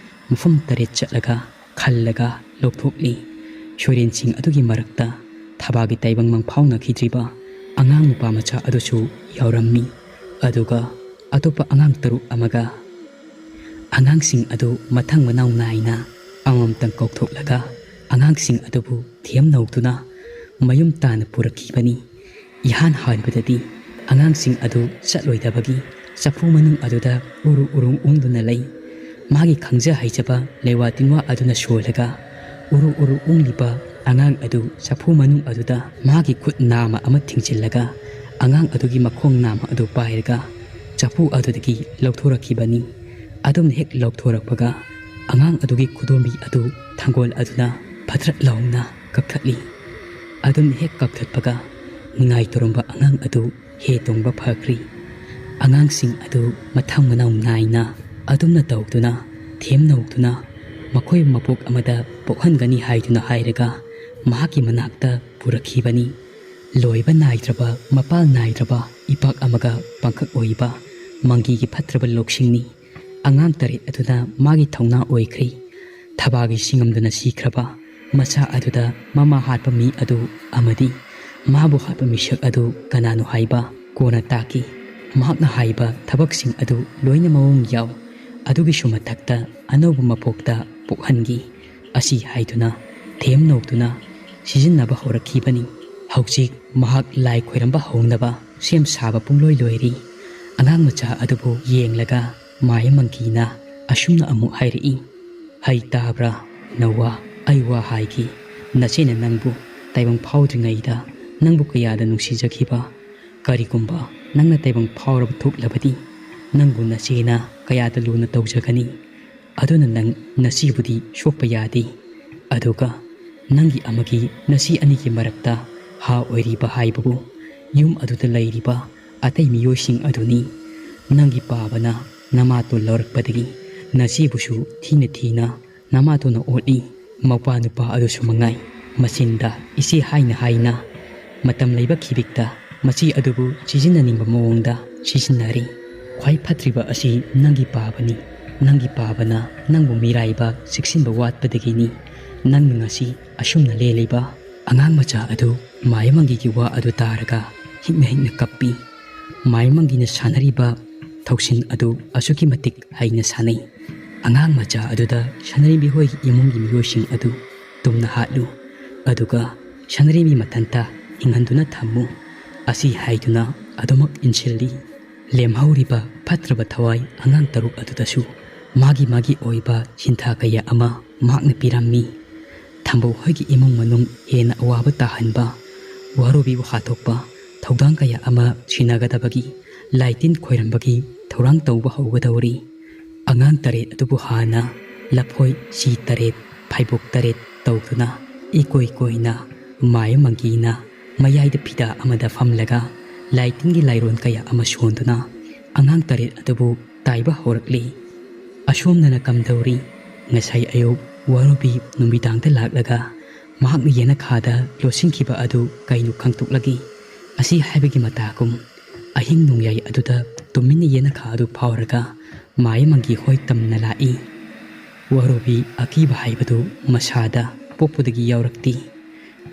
ꯃꯐꯝ ꯇꯔꯦꯠ ꯆꯠꯂꯒ ꯈꯜꯂꯒ ꯂꯧꯊꯣꯛꯂꯤ꯫ ꯁꯣꯏꯔꯦꯟꯁꯤꯡ ꯑꯗꯨꯒꯤ ꯃꯔꯛꯇ ꯊꯕꯥꯒꯤ ꯇꯥꯏꯕꯪ ꯃꯪꯐꯥꯎꯅꯈꯤꯗ꯭ꯔꯤꯕ ꯑꯉꯥꯡ ꯅꯨꯄꯥ ꯃꯆꯥ ꯑꯗꯨꯁꯨ ꯌꯥꯎꯔꯝꯃꯤ꯫ ꯑꯗꯨꯒ ꯑꯇꯣꯞꯄ ꯑꯉꯥꯡ ꯇꯔꯨꯛ ꯑꯃꯒ꯫ ꯑꯉꯥꯡꯁꯤꯡ ꯑꯗꯨ ꯃꯊꯪ ꯃꯅꯥꯎ ꯅꯥꯏꯅ ꯑꯃꯃꯝꯇꯪ ꯀꯧꯊꯣꯛꯂꯒ ꯑꯉꯥꯡꯁꯤꯡ ꯑꯗꯨꯕꯨ ꯊꯦꯝꯅꯧꯗꯨꯅ ꯃꯌꯨꯝ ꯇꯥꯅ ꯄꯨꯔꯛꯈꯤꯕꯅꯤ꯫ ꯏꯍꯥꯟ ꯍꯥꯟꯕꯗꯗꯤ ꯑꯉꯥꯡꯁꯤꯡ ꯑꯗꯨ ꯆꯠꯂꯣꯏꯗꯕꯒꯤ ꯆꯐꯨ ꯃꯅꯨꯡ ꯑꯗꯨꯗ ꯎꯔꯨ ꯎꯔꯨ ꯎꯪꯗꯨꯅ ꯂꯩ꯫ ꯃꯥꯒꯤ ꯈꯪꯖ ꯍꯩꯖꯕ ꯂꯩꯋꯥ ꯇꯤꯟꯋꯥ ꯑꯗꯨꯅ ꯁꯣꯜꯂꯒ ꯎꯔꯨ ꯎꯔꯨ ꯎꯪꯂꯤꯕ ꯑꯉꯥꯡ ꯑꯗꯨ ꯆꯐꯨ ꯃꯅꯨꯡ ꯑꯗꯨꯗ ꯃꯥꯒꯤ ꯈꯨꯠ ꯅꯥꯝꯃ ꯑꯃ ꯊꯤꯡꯖꯤꯜꯂꯒ ꯑꯉꯥꯡ ꯑꯗꯨꯒꯤ ꯃꯈꯣꯡ ꯅꯥꯝꯃ ꯑꯗꯨ ꯄꯥꯏꯔꯒ ꯆꯐꯨ ꯑꯗꯨꯗꯒꯤ ꯂꯧꯊꯣꯔꯛꯈꯤꯕꯅꯤ꯫ ꯑꯗꯨꯝꯅ ꯍꯦꯛ ꯂꯧꯊꯣꯔꯛꯄꯒ ꯑꯉꯥꯡ ꯑꯗꯨꯒꯤ ꯈꯨꯗꯣꯝꯕꯤ ꯑꯗꯨ ꯊꯥꯡꯒꯣꯜ ꯑꯗꯨꯅ ꯐꯗ꯭ꯔꯠ ꯂꯥꯎꯅ ꯀꯛꯊꯠꯂꯤ꯫ ꯑꯗꯨꯝꯅ ꯍꯦꯛ ꯀꯛꯊꯠꯄꯒ ꯅꯤꯡꯉꯥꯏ ꯇꯧꯔꯝꯕ ꯑꯉꯥꯡ ꯑꯗꯨ ꯍꯦ ꯇꯣꯡꯕ ꯐꯈ꯭ꯔꯤ꯫ ꯑꯉꯥꯡꯁꯤꯡ ꯑꯗꯨ ꯃꯊꯪ ꯃꯅꯥꯎ ꯅꯥꯏꯅ ꯑꯗꯨꯝꯅ ꯇꯧꯗꯨꯅ ꯊꯦꯝꯅꯧꯗꯨꯅ ꯃꯈꯣꯏ ꯃꯄꯣꯛ ꯑꯃꯗ ꯄꯣꯛꯍꯟꯒꯅꯤ ꯍꯥꯏꯗꯨꯅ ꯍꯥꯏꯔꯒ ꯃꯍꯥꯛꯀꯤ ꯃꯅꯥꯛꯇ ꯄꯨꯔꯛꯈꯤꯕꯅꯤ꯫ ꯂꯣꯏꯕ ꯅꯥꯏꯗ꯭ꯔꯕ, ꯃꯄꯥꯜ ꯅꯥꯏꯗ꯭ꯔꯕ ꯏꯄꯥꯛ ꯑꯃꯒ ꯄꯥꯡꯈꯛ ꯑꯣꯏꯕ ꯃꯪꯒꯤꯒꯤ ꯐꯠꯇ꯭ꯔꯕ ꯂꯧꯁꯤꯡꯅꯤ꯫ ꯑꯉꯥꯡ ꯇꯔꯦꯠ ꯑꯗꯨꯅ ꯃꯥꯒꯤ ꯊꯧꯅꯥ ꯑꯣꯏꯈ꯭ꯔꯤ꯫ ꯊꯕꯥꯒꯤ ꯁꯤꯡꯉꯝꯗꯅ ꯁꯤꯈ꯭ꯔꯕ ꯃꯆꯥ ꯑꯗꯨꯗ ꯃꯃꯥ ꯍꯥꯠꯄ ꯃꯤ ꯑꯗꯨ ꯑꯃꯗꯤ ꯃꯥꯕꯨ ꯍꯥꯠꯄ ꯃꯤꯁꯛ ꯑꯗꯨ ꯀꯅꯥꯅꯣ ꯍꯥꯏꯕ ꯀꯣꯟꯅ ꯇꯥꯛꯈꯤ꯫ ꯃꯍꯥꯛꯅ ꯍꯥꯏꯕ ꯊꯕꯛꯁꯤꯡ ꯑꯗꯨ ꯂꯣꯏꯅ ꯃꯑꯣꯡ ꯌꯥꯎ꯫ ꯑꯗꯨꯒꯤꯁꯨ ꯃꯊꯛꯇ ꯑꯅꯧꯕ ꯃꯄꯣꯛꯇ ꯄꯣꯛꯍꯟꯈꯤ꯫ ꯑꯁꯤ ꯍꯥꯏꯗꯨꯅ ꯊꯦꯝꯅꯧꯗꯨꯅ ꯁꯤꯖꯤꯟꯅꯕ ꯍꯧꯔꯛꯈꯤꯕꯅꯤ꯫ ꯍꯧꯖꯤꯛ ꯃꯍꯥꯛ ꯂꯥꯏ ꯈꯣꯏꯔꯝꯕ ꯍꯧꯅꯕ ꯁꯦꯝ ꯁꯥꯕ ꯄꯨꯡꯂꯣꯏ ꯂꯣꯏꯔꯤ꯫ ꯑꯉꯥꯡ ꯃꯆꯥ ꯑꯗꯨꯕꯨ ꯌꯦꯡꯂꯒ ꯃꯥꯌꯥ ꯃꯪꯒꯤꯅ ꯑꯁꯨꯝꯅ ꯑꯃꯨꯛ ꯍꯥꯏꯔꯛꯏ, "ꯍꯩ ꯇꯥꯕ꯭ꯔꯥ? ꯅꯋꯥ, ꯑꯩ ꯋꯥ ꯍꯥꯏꯒꯦ꯫ ꯅꯆꯦꯅ ꯅꯪꯕꯨ ꯇꯥꯏꯕꯪ ꯐꯥꯎꯗ꯭ꯔꯤꯉꯩꯗ ꯅꯪꯕꯨ ꯀꯌꯥꯗ ꯅꯨꯡꯁꯤꯖꯈꯤꯕ? ꯀꯔꯤꯒꯨꯝꯕ ꯅꯪꯅ ꯇꯥꯏꯕꯪ ꯐꯥꯎꯔꯕ ꯊꯣꯛꯂꯕꯗꯤ ꯅꯪꯕꯨ ꯅꯆꯦꯅ ꯀꯌꯥꯗ ꯂꯨꯅ ꯇꯧꯖꯒꯅꯤ? ꯑꯗꯨꯅ ꯅꯪ ꯅꯆꯦꯕꯨꯗꯤ ꯁꯣꯛꯄ ꯌꯥꯗꯦ꯫ ꯑꯗꯨꯒ ꯅꯪꯒꯤ ꯑꯃꯒꯤ ꯅꯆꯦ ꯑꯅꯤꯒꯤ ꯃꯔꯛꯇ ꯍꯥ ꯑꯣꯏꯔꯤꯕ ꯍꯥꯏꯕꯕꯨ ꯌꯨꯝ ꯑꯗꯨꯗ ꯂꯩꯔꯤꯕ ꯑꯇꯩ ꯃꯤꯑꯣꯏꯁꯤꯡ ꯑꯗꯨꯅꯤ꯫ ꯅꯪꯒꯤ ꯄꯥꯕꯅ ꯅꯃꯥꯇꯣꯟ ꯂꯧꯔꯛꯄꯗꯒꯤ ꯅꯆꯦꯕꯨꯁꯨ ꯊꯤꯅ ꯊꯤꯅ ꯅꯃꯥꯇꯣꯟꯅ ꯑꯣꯠꯂꯤ꯫ ꯃꯄꯥ ꯅꯨꯄꯥ ꯑꯗꯨꯁꯨ ꯃꯉꯥꯏ, ꯃꯆꯤꯟꯗ ꯏꯆꯦ ꯍꯥꯏꯅ ꯍꯥꯏꯅ ꯃꯇꯝ ꯂꯩꯕ ꯈꯤꯕꯤꯛꯇ ꯃꯆꯦ ꯑꯗꯨꯕꯨ ꯁꯤꯖꯤꯟꯅꯅꯤꯡꯕ ꯃꯑꯣꯡꯗ ꯁꯤꯖꯤꯟꯅꯔꯤ꯫ ꯈ꯭ꯋꯥꯏ ꯐꯠꯇ꯭ꯔꯤꯕ ꯑꯁꯤ ꯅꯪꯒꯤ ꯄꯥꯕꯅꯤ꯫ ꯅꯪꯒꯤ ꯄꯥꯕꯅ ꯅꯪꯕꯨ ꯃꯤꯔꯥꯏꯕ ꯆꯦꯛꯁꯤꯟꯕ ꯋꯥꯠꯄꯗꯒꯤꯅꯤ꯫ ꯅꯪꯅ ꯉꯁꯤ ꯑꯁꯨꯝꯅ ꯂꯦꯜꯂꯤꯕ꯫ ꯑꯉꯥꯡ ꯃꯆꯥ ꯑꯗꯨ ꯃꯥꯌꯃꯪꯒꯤꯒꯤ ꯋꯥ ꯑꯗꯨ ꯇꯥꯔꯒ ꯍꯤꯛꯅ ꯍꯤꯛꯅ ꯀꯞꯄꯤ꯫ ꯃꯥꯌꯃꯪꯒꯤꯅ ꯁꯥꯟꯅꯔꯤꯕ ꯊꯧꯁꯤꯟ ꯑꯗꯨ ꯑꯁꯨꯛꯀꯤ ꯃꯇꯤꯛ ꯍꯩꯅ ꯁꯥꯟꯅꯩ꯫ ꯑꯉꯥꯡ ꯃꯆꯥ ꯑꯗꯨꯗ ꯁꯥꯟꯅꯔꯤꯕꯤ ꯍꯣꯏꯒꯤ ꯏꯃꯨꯡꯒꯤ ꯃꯤꯑꯣꯏꯁꯤꯡ ꯑꯗꯨ ꯇꯨꯝꯅ ꯍꯥꯠꯂꯨ, ꯑꯗꯨꯒ ꯁꯥꯟꯅꯔꯤꯕꯤ ꯃꯊꯟꯇ ꯍꯤꯡꯍꯟꯗꯨꯅ ꯊꯝꯃꯨ꯫ ꯑꯁꯤ ꯍꯥꯏꯗꯨꯅ ꯑꯗꯨꯃꯛ ꯏꯟꯁꯤꯜꯂꯤ꯫ ꯂꯦꯝꯍꯧꯔꯤꯕ ꯐꯠꯇ꯭ꯔꯕ ꯊꯋꯥꯏ ꯑꯉꯥꯡ ꯇꯔꯨꯛ ꯑꯗꯨꯗꯁꯨ ꯃꯥꯒꯤ ꯃꯥꯒꯤ ꯑꯣꯏꯕ ꯁꯤꯟꯊꯥ ꯀꯌꯥ ꯑꯃ ꯃꯍꯥꯛꯅ ꯄꯤꯔꯝꯃꯤ꯫ ꯊꯝꯕꯧ ꯍꯣꯏꯒꯤ ꯏꯃꯨꯡ ꯃꯅꯨꯡ ꯍꯦꯟꯅ ꯑꯋꯥꯕ ꯇꯥꯍꯟꯕ, ꯋꯥꯔꯨꯕꯤꯕꯨ ꯍꯥꯠꯇꯣꯛꯄ, ꯊꯧꯗꯥꯡ ꯀꯌꯥ ꯑꯃ ꯁꯤꯟꯅꯒꯗꯕꯒꯤ ꯂꯥꯏ ꯇꯤꯟ ꯈꯣꯏꯔꯝꯕꯒꯤ ꯊꯧꯔꯥꯡ ꯇꯧꯕ ꯍꯧꯒꯗꯧꯔꯤ꯫ ꯑꯉꯥꯡ ꯇꯔꯦꯠ ꯑꯗꯨꯕꯨ ꯍꯥꯟꯅ ꯂꯐꯣꯏ ꯆꯤ ꯇꯔꯦꯠ, ꯐꯩꯕꯣꯛ ꯇꯔꯦꯠ ꯇꯧꯗꯨꯅ ꯏꯀꯣꯏ ꯀꯣꯏꯅ ꯃꯥꯌꯃꯪꯒꯤꯅ ꯃꯌꯥꯏꯗ ꯐꯤꯗꯥ ꯑꯃꯗ ꯐꯝꯂꯒ ꯂꯥꯏ ꯇꯤꯟꯒꯤ ꯂꯥꯏꯔꯣꯟ ꯀꯌꯥ ꯑꯃ ꯁꯣꯟꯗꯨꯅ ꯑꯉꯥꯡ ꯇꯔꯦꯠ ꯑꯗꯨꯕꯨ ꯇꯥꯏꯕ ꯍꯧꯔꯛꯂꯤ꯫ ꯑꯁꯣꯝꯗꯅ ꯀꯝꯗꯧꯔꯤ? ꯉꯁꯥꯏ ꯑꯌꯨꯛ ꯋꯥꯔꯨꯕꯤ ꯅꯨꯃꯤꯗꯥꯡꯗ ꯂꯥꯛꯂꯒ ꯃꯍꯥꯛꯅ ꯌꯦꯅꯈꯥꯗ ꯂꯣꯠꯁꯤꯟꯈꯤꯕ ꯑꯗꯨ ꯀꯩꯅꯣ ꯈꯪꯗꯣꯛꯂꯒꯦ꯫ ꯑꯁꯤ ꯍꯥꯏꯕꯒꯤ ꯃꯇꯥꯒꯨꯝ ꯑꯍꯤꯡ ꯅꯣꯡꯌꯥꯏ ꯑꯗꯨꯗ ꯇꯨꯃꯤꯟꯅ ꯌꯦꯅꯈꯥ ꯑꯗꯨ ꯐꯥꯎꯔꯒ ꯃꯥꯌꯃꯪꯒꯤ ꯍꯣꯏ ꯇꯝꯅ ꯂꯥꯛꯏ꯫ ꯋꯥꯔꯨꯕꯤ ꯑꯀꯤꯕ ꯍꯥꯏꯕꯗꯨ ꯃꯁꯥꯗ ꯄꯣꯛꯄꯗꯒꯤ ꯌꯥꯎꯔꯛꯇꯦ꯫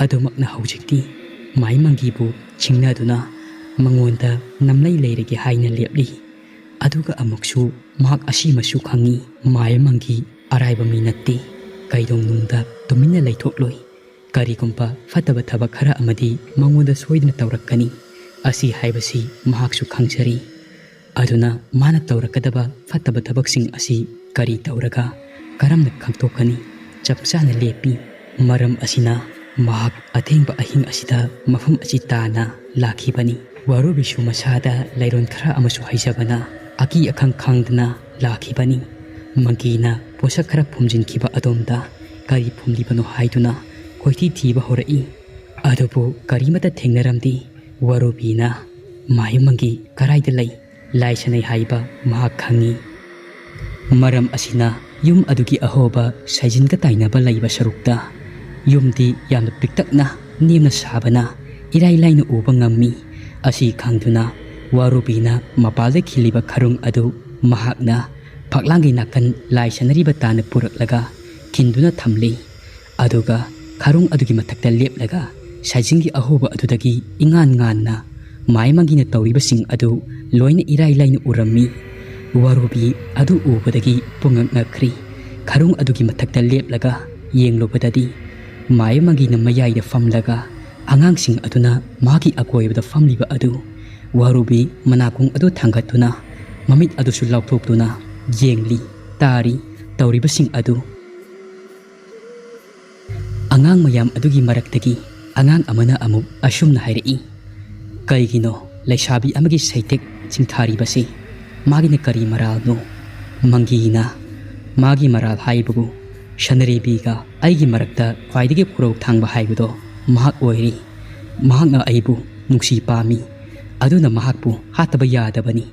ꯑꯗꯨꯃꯛꯅ ꯍꯧꯖꯤꯛꯇꯤ ꯃꯥꯌꯃꯪꯒꯤꯕꯨ ꯆꯤꯡꯅꯗꯨꯅ ꯃꯉꯣꯟꯗ ꯅꯝꯂꯩ ꯂꯩꯔꯒꯦ ꯍꯥꯏꯅ ꯂꯦꯞꯂꯤ꯫ ꯑꯗꯨꯒ ꯑꯃꯨꯛꯁꯨ ꯃꯍꯥꯛ ꯑꯁꯤꯃꯁꯨ ꯈꯪꯏ, ꯃꯥꯌꯃꯪꯒꯤ ꯑꯔꯥꯏꯕ ꯃꯤ ꯅꯠꯇꯦ꯫ ꯀꯩꯗꯧꯅꯨꯡꯗ ꯇꯨꯃꯤꯟꯅ ꯂꯩꯊꯣꯛꯂꯣꯏ꯫ ꯀꯔꯤꯒꯨꯝꯕ ꯐꯠꯇꯕ ꯊꯕꯛ ꯈꯔ ꯑꯃꯗꯤ ꯃꯉꯣꯟꯗ ꯁꯣꯏꯗꯅ ꯇꯧꯔꯛꯀꯅꯤ꯫ ꯑꯁꯤ ꯍꯥꯏꯕꯁꯤ ꯃꯍꯥꯛꯁꯨ ꯈꯪꯖꯔꯤ꯫ ꯑꯗꯨꯅ ꯃꯥꯅ ꯇꯧꯔꯛꯀꯗꯕ ꯐꯠꯇꯕ ꯊꯕꯛꯁꯤꯡ ꯑꯁꯤ ꯀꯔꯤ ꯇꯧꯔꯒ ꯀꯔꯝꯅ ꯈꯪꯗꯣꯛꯀꯅꯤ? ꯆꯞ ꯆꯥꯅ ꯂꯦꯞꯄꯤ꯫ ꯃꯔꯝ ꯑꯁꯤꯅ ꯃꯍꯥꯛ ꯑꯊꯦꯡꯕ ꯑꯍꯤꯡ ꯑꯁꯤꯗ ꯃꯐꯝ ꯑꯁꯤ ꯇꯥꯅ ꯂꯥꯛꯈꯤꯕꯅꯤ꯫ ꯋꯥꯔꯨꯕꯤꯁꯨ ꯃꯁꯥꯗ ꯂꯩꯔꯣꯟ ꯈꯔ ꯑꯃꯁꯨ ꯍꯩꯖꯕꯅ ꯑꯀꯤ ꯑꯈꯪ ꯈꯪꯗꯅ ꯂꯥꯛꯈꯤꯕꯅꯤ꯫ ꯃꯪꯒꯤꯅ ꯄꯣꯠꯁꯛ ꯈꯔ ꯐꯨꯝꯖꯤꯟꯈꯤꯕ ꯑꯗꯣꯝꯗ ꯀꯔꯤ ꯐꯨꯝꯂꯤꯕꯅꯣ ꯍꯥꯏꯗꯨꯅ ꯀꯣꯏꯊꯤ ꯊꯤꯕ ꯍꯧꯔꯛꯏ꯫ ꯑꯗꯨꯕꯨ ꯀꯔꯤꯃꯠꯇ ꯊꯦꯡꯅꯔꯝꯗꯦ꯫ ꯋꯥꯔꯨꯕꯤꯅ ꯃꯥꯌꯨꯃꯪꯒꯤ ꯀꯔꯥꯏꯗ ꯂꯩ? ꯂꯥꯏꯁꯅꯩ ꯍꯥꯏꯕ ꯃꯍꯥꯛ ꯈꯪꯏ꯫ ꯃꯔꯝ ꯑꯁꯤꯅ ꯌꯨꯝ ꯑꯗꯨꯒꯤ ꯑꯍꯣꯕ ꯁꯥꯏꯖꯤꯟꯒ ꯇꯥꯏꯅꯕ ꯂꯩꯕ ꯁꯔꯨꯛꯇ ꯌꯨꯝꯗꯤ ꯌꯥꯝꯅ ꯄꯤꯛꯇꯛꯅ ꯅꯦꯝꯅ ꯁꯥꯕꯅ ꯏꯔꯥꯏ ꯂꯥꯏꯅ ꯎꯕ ꯉꯝꯃꯤ꯫ ꯑꯁꯤ ꯈꯪꯗꯨꯅ ꯋꯥꯔꯨꯕꯤꯅ ꯃꯄꯥꯜꯗ ꯈꯤꯜꯂꯤꯕ ꯈꯔꯨꯡ ꯑꯗꯨ ꯃꯍꯥꯛꯅ ꯐꯛꯂꯥꯡꯒꯤ ꯅꯥꯀꯟ ꯂꯥꯏ ꯁꯥꯟꯅꯔꯤꯕ ꯇꯥꯅ ꯄꯨꯔꯛꯂꯒ ꯈꯤꯟꯗꯨꯅ ꯊꯝꯂꯤ꯫ ꯑꯗꯨꯒ ꯈꯔꯨꯡ ꯑꯗꯨꯒꯤ ꯃꯊꯛꯇ ꯂꯦꯞꯂꯒ ꯁꯥꯏꯖꯤꯡꯒꯤ ꯑꯍꯣꯕ ꯑꯗꯨꯗꯒꯤ ꯏꯉꯥꯟ ꯉꯥꯟꯅ ꯃꯥꯏꯃꯪꯒꯤꯅ ꯇꯧꯔꯤꯕꯁꯤꯡ ꯑꯗꯨ ꯂꯣꯏꯅ ꯏꯔꯥꯏ ꯂꯥꯏꯅ ꯎꯔꯝꯃꯤ꯫ ꯋꯥꯔꯨꯕꯤ ꯑꯗꯨ ꯎꯕꯗꯒꯤ ꯄꯨꯡꯉꯛ ꯉꯛꯈ꯭ꯔꯤ꯫ ꯈꯔꯨꯡ ꯑꯗꯨꯒꯤ ꯃꯊꯛꯇ ꯂꯦꯞꯂꯒ ꯌꯦꯡꯂꯨꯕꯗꯗꯤ ꯃꯥꯏꯃꯪꯒꯤꯅ ꯃꯌꯥꯏꯗ ꯐꯝꯂꯒ ꯑꯉꯥꯡꯁꯤꯡ ꯑꯗꯨꯅ ꯃꯥꯒꯤ ꯑꯀꯣꯏꯕꯗ ꯐꯝꯂꯤꯕ ꯑꯗꯨ ꯋꯥꯔꯨꯕꯤ ꯃꯅꯥꯀꯣꯡ ꯑꯗꯨ ꯊꯥꯡꯒꯠꯇꯨꯅ ꯃꯃꯤꯠ ꯑꯗꯨꯁꯨ ꯂꯥꯎꯊꯣꯛꯇꯨꯅ ꯌꯦꯡꯂꯤ, ꯇꯥꯔꯤ꯫ ꯇꯧꯔꯤꯕꯁꯤꯡ ꯑꯗꯨ ꯑꯉꯥꯡ ꯃꯌꯥꯝ ꯑꯗꯨꯒꯤ ꯃꯔꯛꯇꯒꯤ ꯑꯉꯥꯡ ꯑꯃꯅ ꯑꯃꯨꯛ ꯑꯁꯨꯝꯅ ꯍꯥꯏꯔꯛꯏ, "ꯀꯩꯒꯤꯅꯣ ꯂꯩꯁꯥꯕꯤ ꯑꯃꯒꯤ ꯁꯩꯇꯦꯛ ꯆꯤꯡꯊꯥꯔꯤꯕꯁꯤ? ꯃꯥꯒꯤꯅ ꯀꯔꯤ ꯃꯔꯥꯜꯅꯣ?" ꯃꯪꯒꯤꯅ, "ꯃꯥꯒꯤ ꯃꯔꯥꯜ ꯍꯥꯏꯕꯕꯨ ꯁꯅꯔꯦꯕꯤꯒ ꯑꯩꯒꯤ ꯃꯔꯛꯇ ꯈ꯭ꯋꯥꯏꯗꯒꯤ ꯈꯨꯔꯧ ꯊꯥꯡꯕ ꯍꯥꯏꯕꯗꯣ ꯃꯍꯥꯛ ꯑꯣꯏꯔꯤ꯫ ꯃꯍꯥꯛꯅ ꯑꯩꯕꯨ ꯅꯨꯡꯁꯤ ꯄꯥꯝꯃꯤ꯫ ꯑꯗꯨꯅ ꯃꯍꯥꯛꯄꯨ ꯍꯥꯠꯇꯕ ꯌꯥꯗꯕꯅꯤ꯫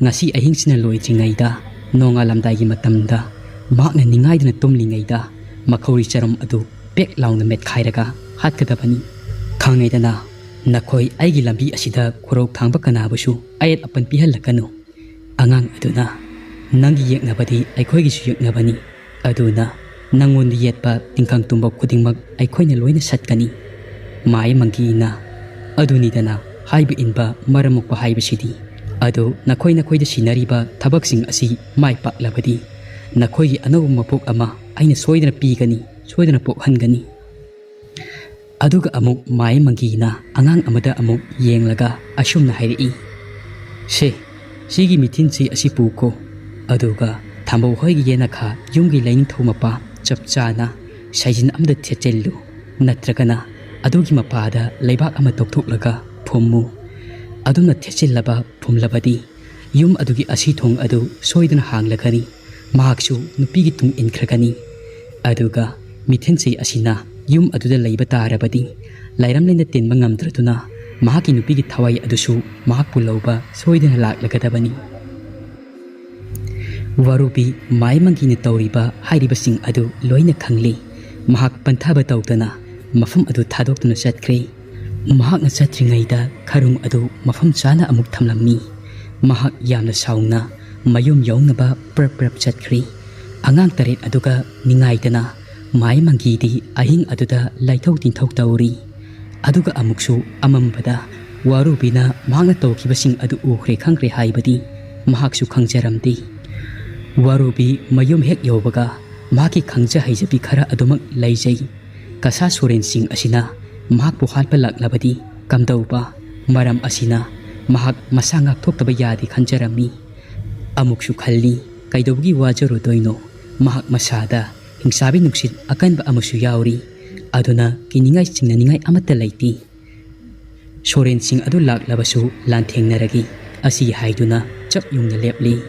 ꯉꯁꯤ ꯑꯍꯤꯡꯁꯤꯅ ꯂꯣꯏꯗ꯭ꯔꯤꯉꯩꯗ, ꯅꯣꯡꯉꯥꯜꯂꯝꯗꯥꯏꯒꯤ ꯃꯇꯝꯗ ꯃꯍꯥꯛꯅ ꯅꯤꯡꯉꯥꯏꯗꯅ ꯇꯨꯝꯂꯤꯉꯩꯗ ꯃꯈꯧꯔꯤ ꯆꯔꯝ ꯑꯗꯨ ꯄꯦꯛ ꯂꯥꯎꯅ ꯃꯦꯠꯈꯥꯏꯔꯒ ꯍꯥꯠꯀꯗꯕꯅꯤ꯫ ꯈꯪꯉꯦꯗꯅ, ꯅꯈꯣꯏ ꯑꯩꯒꯤ ꯂꯝꯕꯤ ꯑꯁꯤꯗ ꯈꯨꯔꯧ ꯊꯥꯡꯕ ꯀꯅꯥꯕꯨꯁꯨ ꯑꯌꯦꯠ ꯑꯄꯟ ꯄꯤꯍꯜꯂꯛꯀꯅꯨ꯫" ꯑꯉꯥꯡ ꯑꯗꯨꯅ, "ꯅꯪꯒꯤ ꯌꯦꯛꯅꯕꯗꯤ ꯑꯩꯈꯣꯏꯒꯤꯁꯨ ꯌꯦꯛꯅꯕꯅꯤ꯫ ꯑꯗꯨꯅ ꯅꯪꯉꯣꯟꯗ ꯌꯦꯠꯄ ꯇꯤꯡꯈꯪ ꯇꯨꯝꯕ ꯈꯨꯗꯤꯡꯃꯛ ꯑꯩꯈꯣꯏꯅ ꯂꯣꯏꯅ ꯁꯠꯀꯅꯤ꯫" ꯃꯥꯏ ꯃꯪꯒꯤꯅ, "ꯑꯗꯨꯅꯤꯗꯅ ꯍꯥꯏꯕ ꯏꯟꯕ ꯃꯔꯝ ꯃꯣꯛꯄ ꯍꯥꯏꯕꯁꯤꯗꯤ꯫ ꯑꯗꯨ ꯅꯈꯣꯏ ꯅꯈꯣꯏꯗ ꯁꯤꯟꯅꯔꯤꯕ ꯊꯕꯛꯁꯤꯡ ꯑꯁꯤ ꯃꯥꯏ ꯄꯥꯛꯂꯕꯗꯤ ꯅꯈꯣꯏꯒꯤ ꯑꯅꯧꯕ ꯃꯄꯣꯛ ꯑꯃ ꯑꯩꯅ ꯁꯣꯏꯗꯅ ꯄꯤꯒꯅꯤ, ꯁꯣꯏꯗꯅ ꯄꯣꯛꯍꯟꯒꯅꯤ꯫" ꯑꯗꯨꯒ ꯑꯃꯨꯛ ꯃꯥꯏ ꯃꯪꯒꯤꯅ ꯑꯉꯥꯡ ꯑꯃꯗ ꯑꯃꯨꯛ ꯌꯦꯡꯂꯒ ꯑꯁꯨꯝꯅ ꯍꯥꯏꯔꯛꯏ, "ꯁꯦ, ꯁꯤꯒꯤ ꯃꯤꯊꯤꯟꯁꯤ ꯑꯁꯤ ꯄꯨꯀꯣ꯫ ꯑꯗꯨꯒ ꯊꯥꯝꯕꯧ ꯍꯣꯏꯒꯤ ꯌꯦꯅꯈꯥ ꯌꯨꯝꯒꯤ ꯂꯩꯅꯤꯡꯊꯧ ꯃꯄꯥ ꯆꯞ ꯆꯥꯅ ꯁꯥꯏꯖꯤꯟ ꯑꯃꯗ ꯊꯦꯠꯆꯤꯜꯂꯨ, ꯅꯠꯇ꯭ꯔꯒꯅ ꯑꯗꯨꯒꯤ ꯃꯄꯥꯗ ꯂꯩꯕꯥꯛ ꯑꯃ ꯇꯧꯊꯣꯛꯂꯒ ꯐꯨꯝꯃꯨ꯫ ꯑꯗꯨꯝꯅ ꯊꯦꯠꯆꯤꯜꯂꯕ ꯐꯨꯝꯂꯕꯗꯤ ꯌꯨꯝ ꯑꯗꯨꯒꯤ ꯑꯁꯤ ꯊꯣꯡ ꯑꯗꯨ ꯁꯣꯏꯗꯅ ꯍꯥꯡꯂꯒꯅꯤ꯫ ꯃꯍꯥꯛꯁꯨ ꯅꯨꯄꯤꯒꯤ ꯇꯨꯡ ꯏꯟꯈ꯭ꯔꯒꯅꯤ꯫ ꯑꯗꯨꯒ ꯃꯤꯊꯦꯟꯁꯩ ꯑꯁꯤꯅ ꯌꯨꯝ ꯑꯗꯨꯗ ꯂꯩꯕ ꯇꯥꯔꯕꯗꯤ, ꯂꯥꯏꯔꯝꯂꯦꯟꯗ ꯇꯤꯟꯕ ꯉꯝꯗ꯭ꯔꯗꯨꯅ ꯃꯍꯥꯛꯀꯤ ꯅꯨꯄꯤꯒꯤ ꯊꯋꯥꯏ ꯑꯗꯨꯁꯨ ꯃꯍꯥꯛꯄꯨ ꯂꯧꯕ ꯁꯣꯏꯗꯅ ꯂꯥꯛꯂꯒꯗꯕꯅꯤ꯫" ꯋꯥꯔꯨꯕꯤ ꯃꯥꯏꯃꯪꯒꯤꯅ ꯇꯧꯔꯤꯕ ꯍꯥꯏꯔꯤꯕꯁꯤꯡ ꯑꯗꯨ ꯂꯣꯏꯅ ꯈꯪꯂꯤ꯫ ꯃꯍꯥꯛ ꯄꯟꯊꯕ ꯇꯧꯗꯅ ꯃꯐꯝ ꯑꯗꯨ ꯊꯥꯗꯣꯛꯇꯨꯅ ꯆꯠꯈ꯭ꯔꯦ꯫ ꯃꯍꯥꯛꯅ ꯆꯠꯇ꯭ꯔꯤꯉꯩꯗ ꯈꯔꯨꯡ ꯑꯗꯨ ꯃꯐꯝ ꯆꯥꯅ ꯑꯃꯨꯛ ꯊꯝꯂꯝꯃꯤ꯫ ꯃꯍꯥꯛ ꯌꯥꯝꯅ ꯁꯥꯎꯅ ꯃꯌꯨꯝ ꯌꯧꯅꯕ ꯄ꯭ꯔꯞ ꯄ꯭ꯔꯞ ꯆꯠꯈ꯭ꯔꯤ꯫ ꯑꯉꯥꯡ ꯇꯔꯦꯠ ꯑꯗꯨꯒ ꯅꯤꯡꯉꯥꯏꯗꯅ ꯃꯥꯏꯃꯪꯒꯤꯗꯤ ꯑꯍꯤꯡ ꯑꯗꯨꯗ ꯂꯥꯏꯊꯧ ꯇꯤꯟꯊꯧ ꯇꯧꯔꯤ꯫ ꯑꯗꯨꯒ ꯑꯃꯨꯛꯁꯨ ꯑꯃꯝꯕꯗ ꯋꯥꯔꯨꯕꯤꯅ ꯃꯍꯥꯛꯅ ꯇꯧꯈꯤꯕꯁꯤꯡ ꯑꯗꯨ ꯎꯈ꯭ꯔꯦ ꯈꯪꯈ꯭ꯔꯦ ꯍꯥꯏꯕꯗꯤ ꯃꯍꯥꯛꯁꯨ ꯈꯪꯖꯔꯝꯗꯦ꯫ ꯋꯥꯔꯨꯕꯤ ꯃꯌꯨꯝ ꯍꯦꯛ ꯌꯧꯕꯒ ꯃꯍꯥꯛꯀꯤ ꯈꯪꯖ ꯍꯩꯖꯕꯤ ꯈꯔ ꯑꯗꯨꯃꯛ ꯂꯩꯖꯩ꯫ ꯀꯁꯥ ꯁꯣꯔꯦꯟ ꯁꯤꯡ ꯑꯁꯤꯅ ꯃꯍꯥꯛꯄꯨ ꯍꯥꯠꯄ ꯂꯥꯛꯂꯕꯗꯤ ꯀꯝꯗꯧꯕ? ꯃꯔꯝ ꯑꯁꯤꯅ ꯃꯍꯥꯛ ꯃꯁꯥ ꯉꯥꯛꯊꯣꯛꯇꯕ ꯌꯥꯗꯦ ꯈꯟꯖꯔꯝꯃꯤ꯫ ꯑꯃꯨꯛꯁꯨ ꯈꯜꯂꯤ, ꯀꯩꯗꯧꯕꯒꯤ ꯋꯥꯖꯔꯨꯗꯣꯏꯅꯣ? ꯃꯍꯥꯛ ꯃꯁꯥꯗ ꯍꯤꯡꯁꯥꯕꯤ ꯅꯨꯡꯁꯤꯠ ꯑꯀꯟꯕ ꯑꯃꯁꯨ ꯌꯥꯎꯔꯤ꯫ ꯑꯗꯨꯅ ꯀꯤꯅꯤꯡꯉꯥꯏ ꯆꯤꯡꯅꯅꯤꯡꯉꯥꯏ ꯑꯃꯠꯇ ꯂꯩꯇꯦ꯫ ꯁꯣꯔꯦꯟꯁꯤꯡ ꯑꯗꯨ ꯂꯥꯛꯂꯕꯁꯨ ꯂꯥꯟꯊꯦꯡꯅꯔꯒꯦ ꯑꯁꯤ ꯍꯥꯏꯗꯨꯅ ꯆꯞ ꯌꯨꯡꯅ ꯂꯦꯞꯂꯤ꯫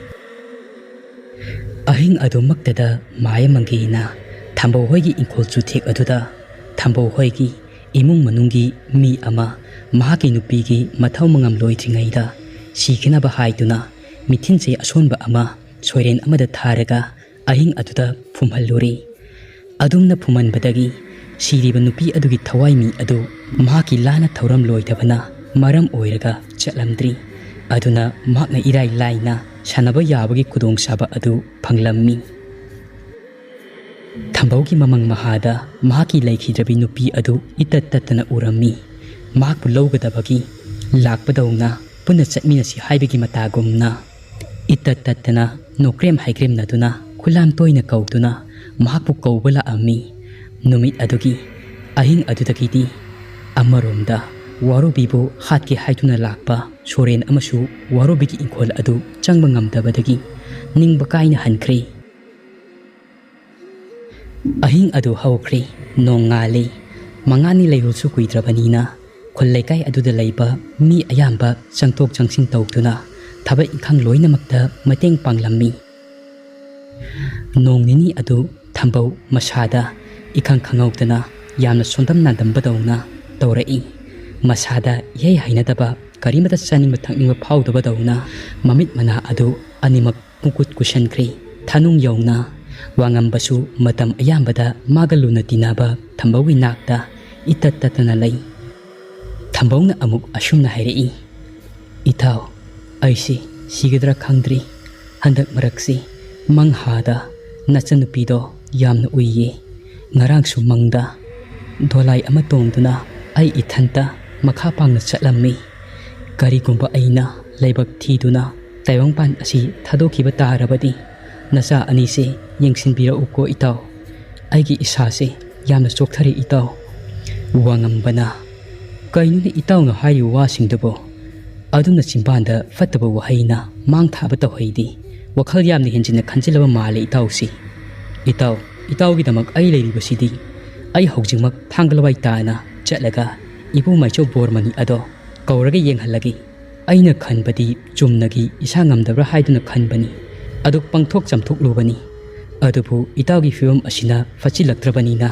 ꯑꯍꯤꯡ ꯑꯗꯨꯃꯛꯇꯗ ꯃꯥꯌꯥꯃꯪꯒꯤꯅ ꯊꯝꯕꯧ ꯍꯣꯏꯒꯤ ꯏꯪꯈꯣꯜ ꯆꯨꯊꯦꯛ ꯑꯗꯨꯗ ꯊꯝꯕꯧ ꯍꯣꯏꯒꯤ ꯏꯃꯨꯡ ꯃꯅꯨꯡꯒꯤ ꯃꯤ ꯑꯃ ꯃꯍꯥꯛꯀꯤ ꯅꯨꯄꯤꯒꯤ ꯃꯊꯧ ꯃꯉꯝ ꯂꯣꯏꯗ꯭ꯔꯤꯉꯩꯗ ꯁꯤꯈꯤꯅꯕ ꯍꯥꯏꯗꯨꯅ ꯃꯤꯊꯤꯟꯁꯦ ꯑꯁꯣꯟꯕ ꯑꯃ ꯁꯣꯏꯔꯦꯟ ꯑꯃꯗ ꯊꯥꯔꯒ ꯑꯍꯤꯡ ꯑꯗꯨꯗ ꯐꯨꯝꯍꯜꯂꯨꯔꯦ꯫ ꯑꯗꯨꯝꯅ ꯐꯨꯝꯍꯟꯕꯗꯒꯤ ꯁꯤꯔꯤꯕ ꯅꯨꯄꯤ ꯑꯗꯨꯒꯤ ꯊꯋꯥꯏ ꯃꯤ ꯑꯗꯨ ꯃꯍꯥꯛꯀꯤ ꯂꯥꯟꯅ ꯊꯧꯔꯝ ꯂꯣꯏꯗꯕꯅ ꯃꯔꯝ ꯑꯣꯏꯔꯒ ꯆꯠꯂꯝꯗ꯭ꯔꯤ꯫ ꯑꯗꯨꯅ ꯃꯍꯥꯛꯅ ꯏꯔꯥꯏ ꯂꯥꯏꯅ ꯁꯥꯟꯅꯕ ꯌꯥꯕꯒꯤ ꯈꯨꯗꯣꯡꯆꯥꯕ ꯑꯗꯨ ꯐꯪꯂꯝꯃꯤ꯫ ꯊꯝꯕꯧꯒꯤ ꯃꯃꯪ ꯃꯍꯥꯗ ꯃꯍꯥꯛꯀꯤ ꯂꯩꯈꯤꯗ꯭ꯔꯕꯤ ꯅꯨꯄꯤ ꯑꯗꯨ ꯏꯇꯠ ꯇꯠꯇꯅ ꯎꯔꯝꯃꯤ꯫ ꯃꯍꯥꯛꯄꯨ ꯂꯧꯒꯗꯕꯒꯤ ꯂꯥꯛꯄꯗꯧꯅ ꯄꯨꯟꯅ ꯆꯠꯃꯤꯟꯅꯁꯤ ꯍꯥꯏꯕꯒꯤ ꯃꯇꯥꯒꯨꯝꯅ ꯏꯇꯠ ꯇꯠꯇꯅ ꯅꯣꯀ꯭ꯔꯦꯝ ꯍꯩꯀ꯭ꯔꯦꯝꯅꯗꯨꯅ ꯈꯨꯂꯥꯝ ꯇꯣꯏꯅ ꯀꯧꯗꯨꯅ ꯃꯍꯥꯛꯄꯨ ꯀꯧꯕ ꯂꯥꯛꯑꯝꯃꯤ꯫ ꯅꯨꯃꯤꯠ ꯑꯗꯨꯒꯤ ꯑꯍꯤꯡ ꯑꯗꯨꯗꯒꯤꯗꯤ ꯑꯃꯔꯣꯝꯗ ꯋꯥꯔꯨꯕꯤꯕꯨ ꯍꯥꯠꯀꯦ ꯍꯥꯏꯗꯨꯅ ꯂꯥꯛꯄ ꯁꯣꯔꯦꯟ ꯑꯃꯁꯨ ꯋꯥꯔꯨꯕꯤꯒꯤ ꯏꯪꯈꯣꯜ ꯑꯗꯨ ꯆꯪꯕ ꯉꯝꯗꯕꯗꯒꯤ ꯅꯤꯡꯕ ꯀꯥꯏꯅ ꯍꯟꯈ꯭ꯔꯦ꯫ ꯑꯍꯤꯡ ꯑꯗꯨ ꯍꯧꯈ꯭ꯔꯦ꯫ ꯅꯣꯡ ꯉꯥꯜꯂꯤ꯫ ꯃꯉꯥꯅꯤ ꯂꯩꯔꯨꯁꯨ ꯀꯨꯏꯗ꯭ꯔꯕꯅꯤꯅ ꯈꯨꯜ ꯂꯩꯀꯥꯏ ꯑꯗꯨꯗ ꯂꯩꯕ ꯃꯤ ꯑꯌꯥꯝꯕ ꯆꯪꯊꯣꯛ ꯆꯪꯁꯤꯟ ꯇꯧꯗꯨꯅ ꯊꯕꯛ ꯏꯪꯈꯥꯡ ꯂꯣꯏꯅꯃꯛꯇ ꯃꯇꯦꯡ ꯄꯥꯡꯂꯝꯃꯤ꯫ ꯅꯣꯡ ꯅꯤꯅꯤ ꯑꯗꯨ ꯊꯝꯕꯧ ꯃꯁꯥꯗ ꯏꯈꯪ ꯈꯪꯍꯧꯗꯅ ꯌꯥꯝꯅ ꯁꯣꯟꯗꯝ ꯅꯥꯟꯗꯝꯕꯗꯧꯅ ꯇꯧꯔꯛꯏ꯫ ꯃꯁꯥꯗ ꯏꯍꯩ ꯍꯩꯅꯗꯕ, ꯀꯔꯤꯃꯇ ꯆꯥꯅꯤꯡꯕ ꯊꯛꯅꯤꯡꯕ ꯐꯥꯎꯗꯕꯗꯧꯅ ꯃꯃꯤꯠ ꯃꯅꯥ ꯑꯗꯨ ꯑꯅꯤꯃꯛ ꯄꯨꯡꯀꯨꯠ ꯀꯨꯁꯟꯈ꯭ꯔꯦ꯫ ꯊꯥꯅꯨꯡ ꯌꯧꯅ ꯋꯥꯉꯝꯕꯁꯨ ꯃꯇꯝ ꯑꯌꯥꯝꯕꯗ ꯃꯥꯒ ꯂꯨꯅ ꯇꯤꯟꯅꯕ ꯊꯝꯕꯧꯒꯤ ꯅꯥꯛꯇ ꯏꯇꯠ ꯇꯠꯇꯅ ꯂꯩ꯫ ꯊꯝꯕꯧꯅ ꯑꯃꯨꯛ ꯑꯁꯨꯝꯅ ꯍꯥꯏꯔꯛꯏ, "ꯏꯇꯥꯎ, ꯑꯩꯁꯤ ꯁꯤꯒꯗ꯭ꯔꯥ ꯈꯪꯗ꯭ꯔꯤ꯫ ꯍꯟꯗꯛ ꯃꯔꯛꯁꯤ ꯃꯪꯍꯥꯗ ꯅꯆꯟꯅꯨꯄꯤꯗꯣ ꯌꯥꯝꯅ ꯎꯏꯌꯦ꯫ ꯉꯔꯥꯡꯁꯨ ꯃꯪꯗ ꯗꯣꯂꯥꯏ ꯑꯃ ꯇꯣꯡꯗꯨꯅ ꯑꯩ ꯏꯊꯟꯇ ꯃꯈꯥ ꯄꯥꯡꯅ ꯆꯠꯂꯝꯃꯤ꯫ ꯀꯔꯤꯒꯨꯝꯕ ꯑꯩꯅ ꯂꯥꯏꯕꯛ ꯊꯤꯗꯨꯅ ꯇꯥꯏꯕꯪꯄꯥꯟ ꯑꯁꯤ ꯊꯥꯗꯣꯛꯈꯤꯕ ꯇꯥꯔꯕꯗꯤ ꯅꯆꯥ ꯑꯅꯤꯁꯦ ꯌꯦꯡꯁꯤꯟꯕꯤꯔꯛꯎꯀꯣ ꯏꯇꯥꯎ꯫ ꯑꯩꯒꯤ ꯏꯁꯥꯁꯦ ꯌꯥꯝꯅ ꯆꯣꯛꯊꯔꯦ ꯏꯇꯥꯎ꯫" ꯋꯥꯉꯝꯕꯅ, "ꯀꯩꯅꯣꯅꯦ ꯏꯇꯥꯎꯅ ꯍꯥꯏꯔꯤꯕ ꯋꯥꯁꯤꯡꯗꯨꯕꯣ? ꯑꯗꯨꯝꯅ ꯆꯤꯝꯕꯥꯟꯗ ꯐꯠꯇꯕ ꯋꯥꯍꯩꯅ ꯃꯥꯡ ꯊꯥꯕ ꯇꯧꯍꯩꯗꯦ꯫ ꯋꯥꯈꯜ ꯌꯥꯝꯅ ꯍꯦꯟꯖꯤꯟꯅ ꯈꯟꯖꯤꯜꯂꯕ ꯃꯥꯜꯂꯦ ꯏꯇꯥꯎꯁꯤ꯫ ꯏꯇꯥꯎ, ꯏꯇꯥꯎꯒꯤꯗꯃꯛ ꯑꯩ ꯂꯩꯔꯤꯕꯁꯤꯗꯤ꯫ ꯑꯩ ꯍꯧꯖꯤꯛꯃꯛ ꯊꯥꯡꯒꯂꯋꯥꯏ ꯇꯥꯅ ꯆꯠꯂꯒ ꯏꯕꯨ ꯃꯥꯏꯆꯧ ꯕꯣꯔꯃꯅꯤ ꯑꯗꯣ ꯀꯧꯔꯒ ꯌꯦꯡꯍꯜꯂꯒꯦ꯫ ꯑꯩꯅ ꯈꯟꯕꯗꯤ ꯆꯨꯝꯅꯒꯤ ꯏꯁꯥ ꯉꯝꯗꯕ꯭ꯔꯥ ꯍꯥꯏꯗꯨꯅ ꯈꯟꯕꯅꯤ꯫ ꯑꯗꯨ ꯄꯪꯊꯣꯛ ꯆꯥꯝꯊꯣꯛꯂꯨꯕꯅꯤ꯫ ꯑꯗꯨꯕꯨ ꯏꯇꯥꯎꯒꯤ ꯐꯤꯕꯝ ꯑꯁꯤꯅ ꯐꯠꯆꯤꯜꯂꯛꯇ꯭ꯔꯕꯅꯤꯅ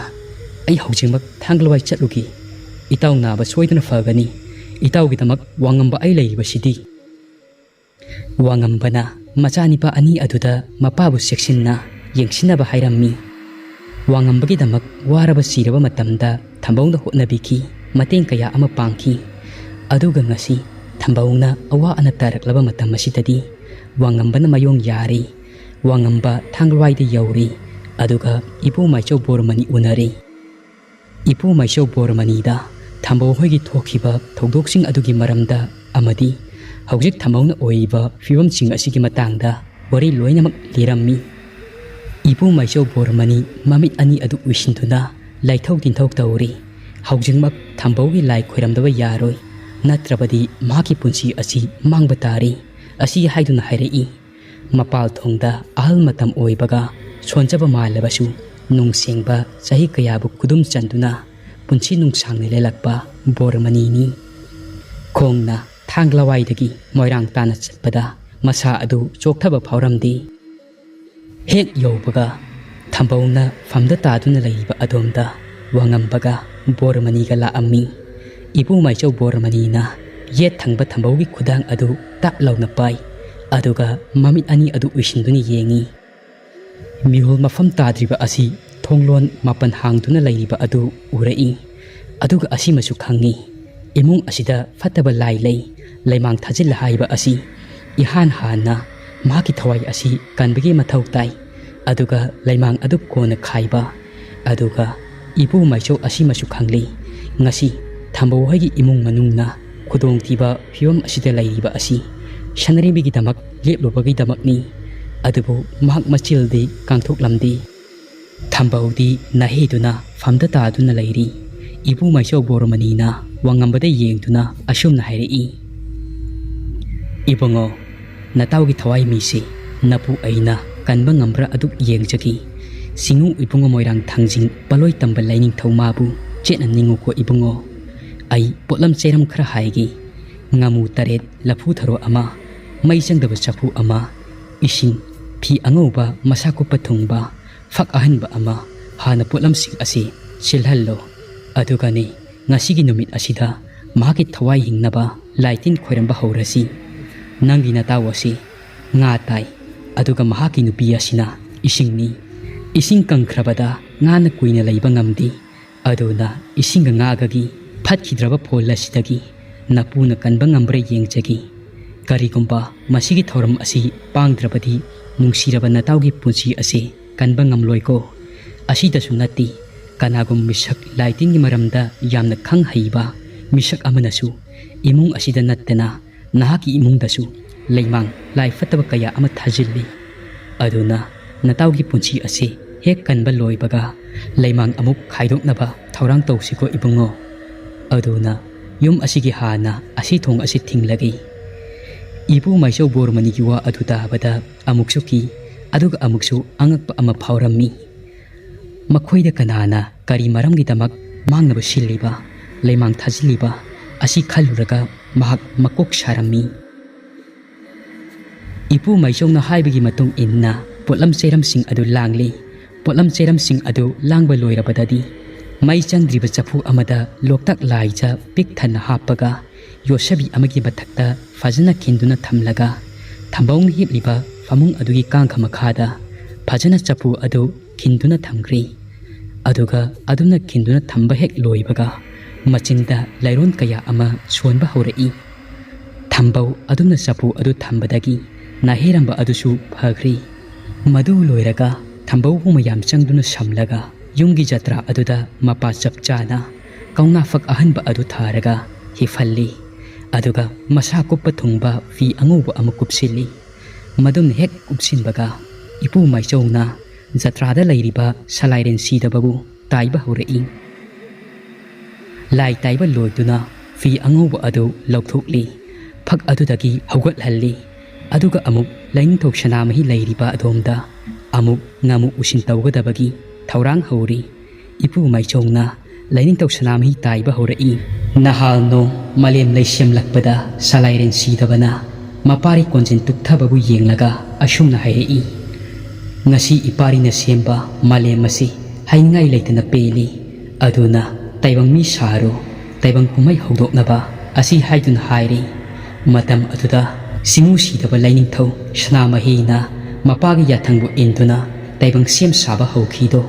ꯑꯩ ꯍꯧꯖꯤꯛꯃꯛ ꯊꯥꯡꯒꯂꯋꯥꯏ ꯆꯠꯂꯨꯒꯦ꯫ ꯏꯇꯥꯎ ꯅꯥꯕ ꯁꯣꯏꯗꯅ ꯐꯒꯅꯤ꯫ ꯏꯇꯥꯎꯒꯤꯗꯃꯛ ꯋꯥꯉꯝꯕ ꯑꯩ ꯂꯩꯔꯤꯕꯁꯤꯗꯤ꯫" ꯋꯥꯉꯝꯕꯅ ꯃꯆꯥꯅꯤꯄꯥ ꯑꯅꯤ ꯑꯗꯨꯗ ꯃꯄꯥꯕꯨ ꯆꯦꯛꯁꯤꯟꯅ ꯌꯦꯡꯁꯤꯟꯅꯕ ꯍꯥꯏꯔꯝꯃꯤ꯫ ꯋꯥꯉꯝꯕꯒꯤꯗꯃꯛ ꯋꯥꯔꯕ ꯁꯤꯔꯕ ꯃꯇꯝꯗ ꯊꯝꯕꯧꯅ ꯍꯣꯠꯅꯕꯤꯈꯤ, ꯃꯇꯦꯡ ꯀꯌꯥ ꯑꯃ ꯄꯥꯡꯈꯤ꯫ ꯑꯗꯨꯒ ꯉꯁꯤ ꯊꯝꯕꯧꯅ ꯑꯋꯥ ꯑꯅꯥ ꯇꯥꯔꯛꯂꯕ ꯃꯇꯝ ꯑꯁꯤꯗꯗꯤ ꯋꯥꯉꯝꯕꯅ ꯃꯥꯌꯣꯡ ꯌꯥꯔꯦ꯫ ꯋꯥꯉꯝꯕ ꯊꯥꯡꯒꯂꯋꯥꯏꯗ ꯌꯧꯔꯦ꯫ ꯑꯗꯨꯒ ꯏꯄꯨ ꯃꯥꯏꯆꯧ ꯕꯣꯔꯃꯅꯤ ꯎꯅꯔꯦ꯫ ꯏꯄꯨ ꯃꯥꯏꯆꯧ ꯕꯣꯔꯃꯅꯤꯗ ꯊꯝꯕꯧ ꯍꯣꯏꯒꯤ ꯊꯣꯛꯈꯤꯕ ꯊꯧꯗꯣꯛꯁꯤꯡ ꯑꯗꯨꯒꯤ ꯃꯔꯝꯗ ꯑꯃꯗꯤ ꯍꯧꯖꯤꯛ ꯊꯝꯕꯧꯅ ꯑꯣꯏꯔꯤꯕ ꯐꯤꯕꯝꯁꯤꯡ ꯑꯁꯤꯒꯤ ꯃꯇꯥꯡꯗ ꯋꯥꯔꯤ ꯂꯣꯏꯅꯃꯛ ꯂꯤꯔꯝꯃꯤ꯫ ꯏꯄꯨ ꯃꯥꯏꯆꯧ ꯕꯣꯔꯃꯅꯤ ꯃꯃꯤꯠ ꯑꯅꯤ ꯑꯗꯨ ꯎꯏꯁꯤꯟꯗꯨꯅ ꯂꯥꯏꯊꯧ ꯇꯤꯟꯊꯧ ꯇꯧꯔꯤ꯫ ꯍꯧꯖꯤꯛꯃꯛ ꯊꯝꯕꯧꯒꯤ ꯂꯥꯏ ꯈꯣꯏꯔꯝꯗꯕ ꯌꯥꯔꯣꯏ, ꯅꯠꯇ꯭ꯔꯕꯗꯤ ꯃꯍꯥꯛꯀꯤ ꯄꯨꯟꯁꯤ ꯑꯁꯤ ꯃꯥꯡꯕ ꯇꯥꯔꯦ꯫ ꯑꯁꯤ ꯍꯥꯏꯗꯨꯅ ꯍꯥꯏꯔꯛꯏ꯫ ꯃꯄꯥꯜ ꯊꯣꯡꯗ ꯑꯍꯜ ꯃꯇꯝ ꯑꯣꯏꯕꯒ ꯁꯣꯟꯖꯕ ꯃꯥꯜꯂꯕꯁꯨ ꯅꯨꯡꯁꯦꯡꯕ ꯆꯍꯤ ꯀꯌꯥꯕꯨ ꯈꯨꯗꯨꯝ ꯆꯟꯗꯨꯅ ꯄꯨꯟꯁꯤ ꯅꯨꯡꯁꯥꯡꯅ ꯂꯦꯜꯂꯛꯄ ꯕꯣꯔꯃꯅꯤꯅꯤ꯫ ꯈꯣꯡꯅ ꯊꯥꯡꯒꯂꯋꯥꯏꯗꯒꯤ ꯃꯣꯏꯔꯥꯡ ꯇꯥꯅ ꯆꯠꯄꯗ ꯃꯁꯥ ꯑꯗꯨ ꯆꯣꯛꯊꯕ ꯐꯥꯎꯔꯝꯗꯦ꯫ ꯍꯦꯛ ꯌꯧꯕꯒ ꯊꯝꯕꯧꯅ ꯐꯝꯗ ꯇꯥꯗꯨꯅ ꯂꯩꯔꯤꯕ ꯑꯗꯣꯝꯗ ꯋꯥꯉꯝꯕꯒ ꯕꯣꯔꯃꯅꯤꯒ ꯂꯥꯛꯑꯝꯃꯤ꯫ ꯏꯕꯨ ꯃꯥꯏꯆꯧ ꯕꯣꯔꯃꯅꯤꯅ ꯌꯦꯠ ꯊꯪꯕ ꯊꯝꯕꯧꯒꯤ ꯈꯨꯗꯥꯡ ꯑꯗꯨ ꯇꯞ ꯂꯥꯎꯅ ꯄꯥꯏ꯫ ꯑꯗꯨꯒ ꯃꯃꯤꯠ ꯑꯅꯤ ꯑꯗꯨ ꯎꯏꯁꯤꯟꯗꯨꯅ ꯌꯦꯡꯉꯤ꯫ ꯃꯤꯍꯨꯜ ꯃꯐꯝ ꯇꯥꯗ꯭ꯔꯤꯕ ꯑꯁꯤ ꯊꯣꯡꯂꯣꯟ ꯃꯥꯄꯟ ꯍꯥꯡꯗꯨꯅ ꯂꯩꯔꯤꯕ ꯑꯗꯨ ꯎꯔꯛꯏ꯫ ꯑꯗꯨꯒ ꯑꯁꯤꯃꯁꯨ ꯈꯪꯉꯤ, ꯏꯃꯨꯡ ꯑꯁꯤꯗ ꯐꯠꯇꯕ ꯂꯥꯏ ꯂꯩ꯫ ꯂꯩꯃꯥꯡ ꯊꯥꯖꯤꯜꯂ ꯍꯥꯏꯕ ꯑꯁꯤ ꯏꯍꯥꯟ ꯍꯥꯟꯅ ꯃꯍꯥꯛꯀꯤ ꯊꯋꯥꯏ ꯑꯁꯤ ꯀꯟꯕꯒꯤ ꯃꯊꯧ ꯇꯥꯏ꯫ ꯑꯗꯨꯒ ꯂꯩꯃꯥꯡ ꯑꯗꯨ ꯀꯣꯟꯅ ꯈꯥꯏꯕ꯫ ꯑꯗꯨꯒ ꯏꯄꯨ ꯃꯥꯏꯆꯧ ꯑꯁꯤꯃꯁꯨ ꯈꯪꯂꯤ, ꯉꯁꯤ ꯊꯝꯕꯧ ꯍꯣꯏꯒꯤ ꯏꯃꯨꯡ ꯃꯅꯨꯡꯅ ꯈꯨꯗꯣꯡꯊꯤꯕ ꯐꯤꯕꯝ ꯑꯁꯤꯗ ꯂꯩꯔꯤꯕ ꯑꯁꯤ ꯁꯅꯥꯔꯦꯝꯕꯤꯒꯤꯗꯃꯛ ꯂꯦꯞꯂꯨꯕꯒꯤꯗꯃꯛꯅꯤ꯫ ꯑꯗꯨꯕꯨ ꯃꯍꯥꯛ ꯃꯆꯤꯜꯗꯤ ꯀꯥꯡꯊꯣꯛꯂꯝꯗꯦ꯫ ꯊꯝꯕꯧꯗꯤ ꯅꯥꯍꯦꯗꯨꯅ ꯐꯝꯗ ꯇꯥꯗꯨꯅ ꯂꯩꯔꯤ꯫ ꯏꯄꯨ ꯃꯥꯏꯆꯧ ꯕꯣꯔꯃꯅꯤꯅ ꯋꯥꯉꯝꯕꯗ ꯌꯦꯡꯗꯨꯅ ꯑꯁꯨꯝꯅ ꯍꯥꯏꯔꯛꯏ, "ꯏꯕꯨꯡꯉꯣ, ꯅꯇꯥꯎꯒꯤ ꯊꯋꯥꯏ ꯃꯤꯁꯤ ꯅꯄꯨ ꯑꯩꯅ ꯀꯟꯕ ꯉꯝꯕ꯭ꯔꯥ ꯑꯗꯨꯛ ꯌꯦꯡꯖꯒꯤ꯫ ꯁꯤꯡꯉꯨ ꯏꯕꯨꯡꯉꯣ ꯃꯣꯏꯔꯥꯡ ꯊꯥꯡꯖꯤꯡ ꯄꯂꯣꯏ ꯇꯝꯕ ꯂꯥꯏꯅꯤꯡꯊꯧ ꯃꯥꯕꯨ ꯆꯦꯠꯅ ꯅꯤꯡꯉꯨꯀꯣ ꯏꯕꯨꯡꯉꯣ꯫ ꯑꯩ ꯄꯣꯠꯂꯝ ꯆꯩꯔꯝ ꯈꯔ ꯍꯥꯏꯒꯦ꯫ ꯉꯥꯃꯨ ꯇꯔꯦꯠ, ꯂꯐꯨ ꯊꯔꯣ ꯑꯃ, ꯃꯩ ꯆꯪꯗꯕ ꯆꯐꯨ ꯑꯃ, ꯏꯁꯤꯡ, ꯐꯤ ꯑꯉꯧꯕ ꯃꯁꯥ ꯀꯨꯞꯄ ꯊꯨꯡꯕ, ꯐꯛ ꯑꯍꯟꯕ ꯑꯃ, ꯍꯥꯟꯅ ꯄꯣꯠꯂꯝꯁꯤꯡ ꯑꯁꯤ ꯁꯤꯜꯍꯜꯂꯣ꯫ ꯑꯗꯨꯒꯅꯤ, ꯉꯁꯤꯒꯤ ꯅꯨꯃꯤꯠ ꯑꯁꯤꯗ ꯃꯍꯥꯛꯀꯤ ꯊꯋꯥꯏ ꯍꯤꯡꯅꯕ ꯂꯥꯏ ꯇꯤꯟ ꯈꯣꯏꯔꯝꯕ ꯍꯧꯔꯁꯤ꯫ ꯅꯪꯒꯤ ꯅꯇꯥꯎ ꯑꯁꯤ ꯉꯥ ꯇꯥꯏ, ꯑꯗꯨꯒ ꯃꯍꯥꯛꯀꯤ ꯅꯨꯄꯤ ꯑꯁꯤꯅ ꯏꯁꯤꯡꯅꯤ꯫ ꯏꯁꯤꯡ ꯀꯪꯈ꯭ꯔꯕꯗ ꯉꯥꯅ ꯀꯨꯏꯅ ꯂꯩꯕ ꯉꯝꯗꯦ꯫ ꯑꯗꯨꯅ ꯏꯁꯤꯡꯒ ꯉꯥꯒꯒꯤ ꯐꯠꯈꯤꯗ꯭ꯔꯕ ꯐꯣꯜ ꯑꯁꯤꯗꯒꯤ ꯅꯄꯨꯅ ꯀꯟꯕ ꯉꯝꯕ꯭ꯔꯥ ꯌꯦꯡꯖꯒꯦ꯫ ꯀꯔꯤꯒꯨꯝꯕ ꯃꯁꯤꯒꯤ ꯊꯧꯔꯝ ꯑꯁꯤ ꯄꯥꯡꯗ꯭ꯔꯕꯗꯤ ꯅꯨꯡꯁꯤꯔꯕ ꯅꯇꯥꯎꯒꯤ ꯄꯨꯟꯁꯤ ꯑꯁꯤ ꯀꯟꯕ ꯉꯝꯂꯣꯏꯀꯣ꯫ ꯑꯁꯤꯗꯁꯨ ꯅꯠꯇꯦ, ꯀꯅꯥꯒꯨꯝꯕ ꯃꯤꯁꯛ ꯂꯥꯏ ꯇꯤꯟꯒꯤ ꯃꯔꯝꯗ ꯌꯥꯝꯅ ꯈꯪ ꯍꯩꯕ ꯃꯤꯁꯛ ꯑꯃꯅꯁꯨ ꯏꯃꯨꯡ ꯑꯁꯤꯗ ꯅꯠꯇꯅ ꯅꯍꯥꯛꯀꯤ ꯏꯃꯨꯡꯗꯁꯨ ꯂꯩꯃꯥꯡ ꯂꯥꯏ ꯐꯠꯇꯕ ꯀꯌꯥ ꯑꯃ ꯊꯥꯖꯤꯜꯂꯤ꯫ ꯑꯗꯨꯅ ꯅꯇꯥꯎꯒꯤ ꯄꯨꯟꯁꯤ ꯑꯁꯤ ꯍꯦꯛ ꯀꯟꯕ ꯂꯣꯏꯕꯒ ꯂꯩꯃꯥꯡ ꯑꯃꯨꯛ ꯈꯥꯏꯗꯣꯛꯅꯕ ꯊꯧꯔꯥꯡ ꯇꯧꯁꯤꯀꯣ ꯏꯕꯨꯡꯉꯣ꯫ ꯑꯗꯨꯅ ꯌꯨꯝ ꯑꯁꯤꯒꯤ ꯍꯥꯟꯅ ꯑꯁꯤ ꯊꯣꯡ ꯑꯁꯤ ꯊꯤꯡꯂꯒꯦ꯫" ꯏꯄꯨ ꯃꯥꯏꯆꯧ ꯕꯣꯔꯃꯅꯤꯒꯤ ꯋꯥ ꯑꯗꯨ ꯇꯥꯕꯗ ꯑꯃꯨꯛꯁꯨ ꯀꯤ, ꯑꯗꯨꯒ ꯑꯃꯨꯛꯁꯨ ꯑꯉꯛꯄ ꯑꯃ ꯐꯥꯎꯔꯝꯃꯤ꯫ ꯃꯈꯣꯏꯗ ꯀꯅꯥꯅ ꯀꯔꯤ ꯃꯔꯝꯒꯤꯗꯃꯛ ꯃꯥꯡꯅꯕ ꯁꯤꯜꯂꯤꯕ, ꯂꯩꯃꯥꯡ ꯊꯥꯖꯤꯜꯂꯤꯕ ꯑꯁꯤ ꯈꯜꯂꯨꯔꯒ ꯃꯍꯥꯛ ꯃꯀꯣꯛ ꯁꯥꯔꯝꯃꯤ꯫ ꯏꯄꯨ ꯃꯥꯏꯆꯧꯅ ꯍꯥꯏꯕꯒꯤ ꯃꯇꯨꯡ ꯏꯟꯅ ꯄꯣꯠꯂꯝ ꯆꯩꯔꯝꯁꯤꯡ ꯑꯗꯨ ꯂꯥꯡꯂꯤ꯫ ꯄꯣꯠꯂꯝ ꯆꯩꯔꯝꯁꯤꯡ ꯑꯗꯨ ꯂꯥꯡꯕ ꯂꯣꯏꯔꯕꯗꯗꯤ ꯃꯩ ꯆꯪꯗ꯭ꯔꯤꯕ ꯆꯐꯨ ꯑꯃꯗ ꯂꯣꯛꯇꯥꯛ ꯂꯥꯏꯖ ꯄꯤꯛ ꯊꯟꯅ ꯍꯥꯞꯄꯒ ꯌꯣꯠꯁꯕꯤ ꯑꯃꯒꯤ ꯃꯊꯛꯇ ꯐꯖꯅ ꯈꯤꯟꯗꯨꯅ ꯊꯝꯂꯒ ꯊꯝꯕꯧꯅ ꯍꯤꯞꯂꯤꯕ ꯐꯃꯨꯡ ꯑꯗꯨꯒꯤ ꯀꯥꯡꯈ ꯃꯈꯥꯗ ꯐꯖꯅ ꯆꯐꯨ ꯑꯗꯨ ꯈꯤꯟꯗꯨꯅ ꯊꯝꯈ꯭ꯔꯤ꯫ ꯑꯗꯨꯒ ꯑꯗꯨꯅ ꯈꯤꯟꯗꯨꯅ ꯊꯝꯕ ꯍꯦꯛ ꯂꯣꯏꯕꯒ, ꯃꯆꯤꯟꯗ ꯂꯩꯔꯣꯟ ꯀꯌꯥ ꯑꯃ ꯁꯣꯟꯕ ꯍꯧꯔꯛꯏ꯫ ꯊꯝꯕꯧ ꯑꯗꯨꯅ ꯆꯐꯨ ꯑꯗꯨ ꯊꯝꯕꯗꯒꯤ ꯅꯥꯍꯦꯔꯝꯕ ꯑꯗꯨꯁꯨ ꯐꯈ꯭ꯔꯤ꯫ ꯃꯗꯨ ꯂꯣꯏꯔꯒ, ꯊꯝꯕꯧꯕꯨ ꯃꯌꯥꯝ ꯆꯪꯗꯨꯅ ꯁꯝꯂꯒ, ꯌꯨꯝꯒꯤ ꯖꯇ꯭ꯔꯥ ꯑꯗꯨꯗ ꯃꯄꯥ ꯆꯞ ꯆꯥꯅ ꯀꯧꯅꯥ ꯐꯛ ꯑꯍꯟꯕ ꯑꯗꯨ ꯊꯥꯔꯒ ꯍꯤꯞꯍꯜꯂꯤ꯫ ꯑꯗꯨꯒ ꯃꯁꯥ ꯀꯨꯞꯄ ꯊꯨꯡꯕ ꯐꯤ ꯑꯉꯧꯕ ꯑꯃ ꯀꯨꯞꯁꯤꯜꯂꯤ꯫ ꯃꯗꯨꯝꯅ ꯍꯦꯛ ꯀꯨꯞꯁꯤꯟꯕꯒ, ꯏꯄꯨ ꯃꯥꯏꯆꯧꯅ ꯖꯇ꯭ꯔꯥꯗ ꯂꯩꯔꯤꯕ ꯁꯂꯥꯏꯔꯦꯟ ꯁꯤꯗꯕꯕꯨ ꯇꯥꯏꯕ ꯍꯧꯔꯛꯏ꯫ ꯂꯥꯏ ꯇꯥꯏꯕ ꯂꯣꯏꯗꯨꯅ, ꯐꯤ ꯑꯉꯧꯕ ꯑꯗꯨ ꯂꯧꯊꯣꯛꯂꯤ꯫ ꯐꯛ ꯑꯗꯨꯗꯒꯤ ꯍꯧꯒꯠꯍꯜꯂꯤ꯫ ꯑꯗꯨꯒ ꯑꯃꯨꯛ ꯂꯥꯏꯅꯤꯡꯊꯧ ꯁꯅꯥꯃꯍꯤ ꯂꯩꯔꯤꯕ ꯑꯗꯣꯝꯗ ꯑꯃꯨꯛ ꯉꯥꯃꯨ ꯎꯁꯤꯟ ꯇꯧꯒꯗꯕꯒꯤ ꯊꯧꯔꯥꯡ ꯍꯧꯔꯤ꯫ ꯏꯄꯨ ꯃꯥꯏꯆꯧꯅ ꯂꯥꯏꯅꯤꯡꯊꯧ ꯁꯅꯥꯃꯍꯤ ꯇꯥꯏꯕ ꯍꯧꯔꯛꯏ꯫ ꯅꯍꯥꯜ ꯅꯣꯡ ꯃꯥꯂꯦꯝ ꯂꯩ ꯁꯦꯝꯂꯛꯄꯗ ꯁꯂꯥꯏꯔꯦꯟ ꯁꯤꯗꯕꯅ ꯃꯄꯥꯔꯤ ꯀꯣꯟꯖꯦꯟ ꯇꯨꯞꯊꯕꯕꯨ ꯌꯦꯡꯂꯒ ꯑꯁꯨꯝꯅ ꯍꯥꯏꯔꯛꯏ, "ꯉꯁꯤ ꯏꯄꯥꯔꯤꯅ ꯁꯦꯝꯕ ꯃꯥꯂꯦꯝ ꯑꯁꯤ ꯍꯥꯏꯅꯤꯡꯉꯥꯏ ꯂꯩꯇꯅ ꯄꯦꯜꯂꯤ꯫ ꯑꯗꯨꯅ ꯇꯥꯏꯕꯪ ꯃꯤ ꯁꯥꯔꯣ, ꯇꯥꯏꯕꯪ ꯀꯨꯝꯍꯩ ꯍꯧꯗꯣꯛꯅꯕ" ꯑꯁꯤ ꯍꯥꯏꯗꯨꯅ ꯍꯥꯏꯔꯤ꯫ ꯃꯇꯝ ꯑꯗꯨꯗ ꯁꯤꯡꯎ ꯁꯤꯗꯕ ꯂꯥꯏꯅꯤꯡꯊꯧ ꯁꯅꯥꯃꯍꯤꯅ ꯃꯄꯥꯒꯤ ꯌꯥꯊꯪꯕꯨ ꯏꯟꯗꯨꯅ ꯇꯥꯏꯕꯪ ꯁꯦꯝ ꯁꯥꯕ ꯍꯧꯈꯤꯗꯣ꯫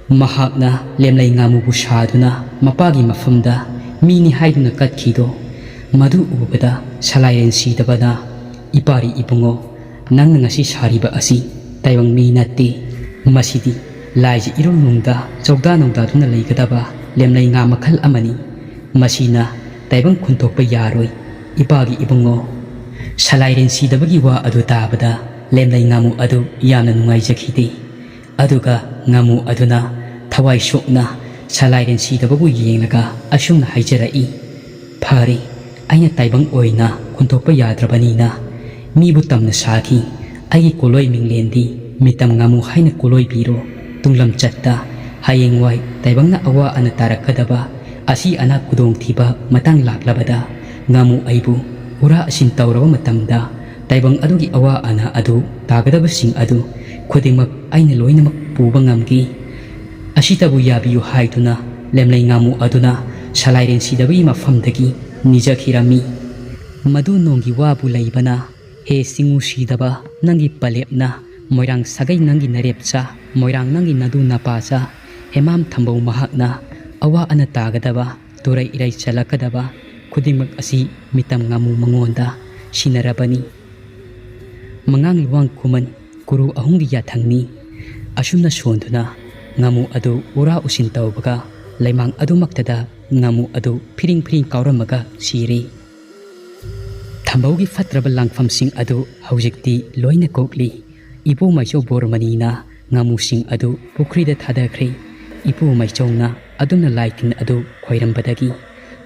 ꯃꯍꯥꯛꯅ ꯂꯦꯝꯂꯩ ꯉꯥꯃꯨꯕꯨ ꯁꯥꯗꯨꯅ ꯃꯄꯥꯒꯤ ꯃꯐꯝꯗ ꯃꯤꯅꯤ ꯍꯥꯏꯗꯨꯅ ꯀꯠꯈꯤꯗꯣ꯫ ꯃꯗꯨ ꯎꯕꯗ ꯁꯂꯥꯏꯔꯦꯟ ꯁꯤꯗꯕꯅ, "ꯏꯄꯥꯔꯤ ꯏꯕꯨꯡꯉꯣ, ꯅꯪꯅ ꯉꯁꯤ ꯁꯥꯔꯤꯕ ꯑꯁꯤ ꯇꯥꯏꯕꯪ ꯃꯤ ꯅꯠꯇꯦ꯫ ꯃꯁꯤꯗꯤ ꯂꯥꯏꯒꯤ ꯏꯔꯨꯝ ꯅꯨꯡꯗ ꯆꯧꯗꯥ ꯅꯧꯗꯥꯗꯨꯅ ꯂꯩꯒꯗꯕ ꯂꯦꯝꯂꯩ ꯉꯥ ꯃꯈꯜ ꯑꯃꯅꯤ꯫ ꯃꯁꯤꯅ ꯇꯥꯏꯕꯪ ꯈꯨꯟꯊꯣꯛꯄ ꯌꯥꯔꯣꯏ, ꯏꯄꯥꯒꯤ ꯏꯕꯨꯡꯉꯣ꯫" ꯁꯂꯥꯏꯔꯦꯟ ꯁꯤꯗꯕꯒꯤ ꯋꯥ ꯑꯗꯨ ꯇꯥꯕꯗ ꯂꯦꯝꯂꯩ ꯉꯥꯃꯨ ꯑꯗꯨ ꯌꯥꯝꯅ ꯅꯨꯡꯉꯥꯏꯖꯈꯤꯗꯦ꯫ ꯑꯗꯨꯒ ꯉꯥꯃꯨ ꯑꯗꯨꯅ ꯊꯋꯥꯏ ꯁꯣꯛꯅ ꯁꯂꯥꯏꯔꯦꯟ ꯁꯤꯗꯕꯕꯨ ꯌꯦꯡꯂꯒ ꯑꯁꯨꯝꯅ ꯍꯥꯏꯖꯔꯛꯏ, "ꯐꯔꯦ, ꯑꯩꯅ ꯇꯥꯏꯕꯪ ꯑꯣꯏꯅ ꯈꯨꯟꯊꯣꯛꯄ ꯌꯥꯗ꯭ꯔꯕꯅꯤꯅ, ꯃꯤꯕꯨ ꯇꯝꯅ ꯁꯥꯈꯤ꯫ ꯑꯩꯒꯤ ꯀꯣꯂꯣꯏ ꯃꯤꯡꯂꯦꯟꯗꯤ ꯃꯤꯇꯝ ꯉꯥꯃꯨ ꯍꯥꯏꯅ ꯀꯣꯂꯣꯏꯕꯤꯔꯣ꯫ ꯇꯨꯡꯂꯝꯆꯠꯇ ꯍꯌꯦꯡꯋꯥꯏ ꯇꯥꯏꯕꯪꯅ ꯑꯋꯥ ꯑꯅꯥ ꯇꯥꯔꯛꯀꯗꯕ, ꯑꯁꯤ ꯑꯅꯥ ꯈꯨꯗꯣꯡꯊꯤꯕ ꯃꯇꯥꯡ ꯂꯥꯛꯂꯕꯗ, ꯉꯥꯃꯨ ꯑꯩꯕꯨ ꯍꯨꯔꯥ ꯑꯁꯤꯟ ꯇꯧꯔꯕ ꯃꯇꯝꯗ, ꯇꯥꯏꯕꯪ ꯑꯗꯨꯒꯤ ꯑꯋꯥ ꯑꯅꯥ ꯑꯗꯨ ꯇꯥꯒꯗꯕꯁꯤꯡ ꯑꯗꯨ ꯈꯨꯗꯤꯡꯃꯛ ꯑꯩꯅ ꯂꯣꯏꯅꯃꯛ ꯄꯨꯕ ꯉꯝꯒꯦ꯫ ꯑꯁꯤꯇꯕꯨ ꯌꯥꯕꯤꯌꯨ" ꯍꯥꯏꯗꯨꯅ ꯂꯦꯝꯂꯩ ꯉꯥꯃꯨ ꯑꯗꯨꯅ ꯁꯂꯥꯏꯔꯦꯟ ꯁꯤꯗꯕꯒꯤ ꯃꯐꯝꯗꯒꯤ ꯅꯤꯖꯈꯤꯔꯝꯃꯤ꯫ ꯃꯗꯨ ꯅꯣꯡꯒꯤ ꯋꯥꯕꯨ ꯂꯩꯕꯅ ꯍꯦ ꯁꯤꯡꯎ ꯁꯤꯗꯕ ꯅꯪꯒꯤ ꯄꯂꯦꯞꯅ, ꯃꯣꯏꯔꯥꯡ ꯁꯥꯒꯩ ꯅꯪꯒꯤ ꯅꯔꯦꯞꯆꯥ, ꯃꯣꯏꯔꯥꯡ ꯅꯪꯒꯤ ꯅꯗꯨ ꯅꯄꯥꯆꯥ, ꯍꯦꯃꯥꯝ ꯊꯝꯕꯧ ꯃꯍꯥꯛꯅ, ꯑꯋꯥ ꯑꯅ ꯇꯥꯒꯗꯕ ꯇꯨꯔꯩ ꯏꯔꯩ ꯆꯜꯂꯛꯀꯗꯕ ꯈꯨꯗꯤꯡꯃꯛ ꯑꯁꯤ ꯃꯤꯇꯝ ꯉꯥꯃꯨ ꯃꯉꯣꯟꯗ ꯁꯤꯟꯅꯔꯕꯅꯤ꯫ ꯃꯉꯥꯡ ꯂꯨꯋꯥꯡ ꯈꯨꯃꯟ ꯀꯨꯔꯨ ꯑꯍꯨꯝꯒꯤ ꯌꯥꯊꯪꯅꯤ꯫ ꯑꯁꯨꯝꯅ ꯁꯣꯟꯗꯨꯅ ꯉꯥꯃꯨ ꯑꯗꯨ ꯎꯔꯥ ꯎꯁꯤꯟ ꯇꯧꯕꯒ ꯂꯩꯃꯥꯡ ꯑꯗꯨꯃꯛꯇꯗ ꯉꯥꯃꯨ ꯑꯗꯨ ꯐꯤꯔꯤꯡ ꯐꯤꯔꯤꯡ ꯀꯥꯎꯔꯝꯃꯒ ꯁꯤꯔꯦ꯫ ꯊꯝꯕꯧꯒꯤ ꯐꯠꯇ꯭ꯔꯕ ꯂꯥꯡꯐꯝꯁꯤꯡ ꯑꯗꯨ ꯍꯧꯖꯤꯛꯇꯤ ꯂꯣꯏꯅ ꯀꯣꯛꯂꯤ꯫ ꯏꯄꯨ ꯃꯥꯏꯆꯧ ꯕꯣꯔꯃꯅꯤꯅ ꯉꯥꯃꯨꯁꯤꯡ ꯑꯗꯨ ꯄꯨꯈ꯭ꯔꯤꯗ ꯊꯥꯗꯈ꯭ꯔꯦ꯫ ꯏꯄꯨ ꯃꯥꯏꯆꯧꯅ ꯑꯗꯨꯝꯅ ꯂꯥꯏ ꯇꯤꯟ ꯑꯗꯨ ꯈꯣꯏꯔꯝꯕꯗꯒꯤ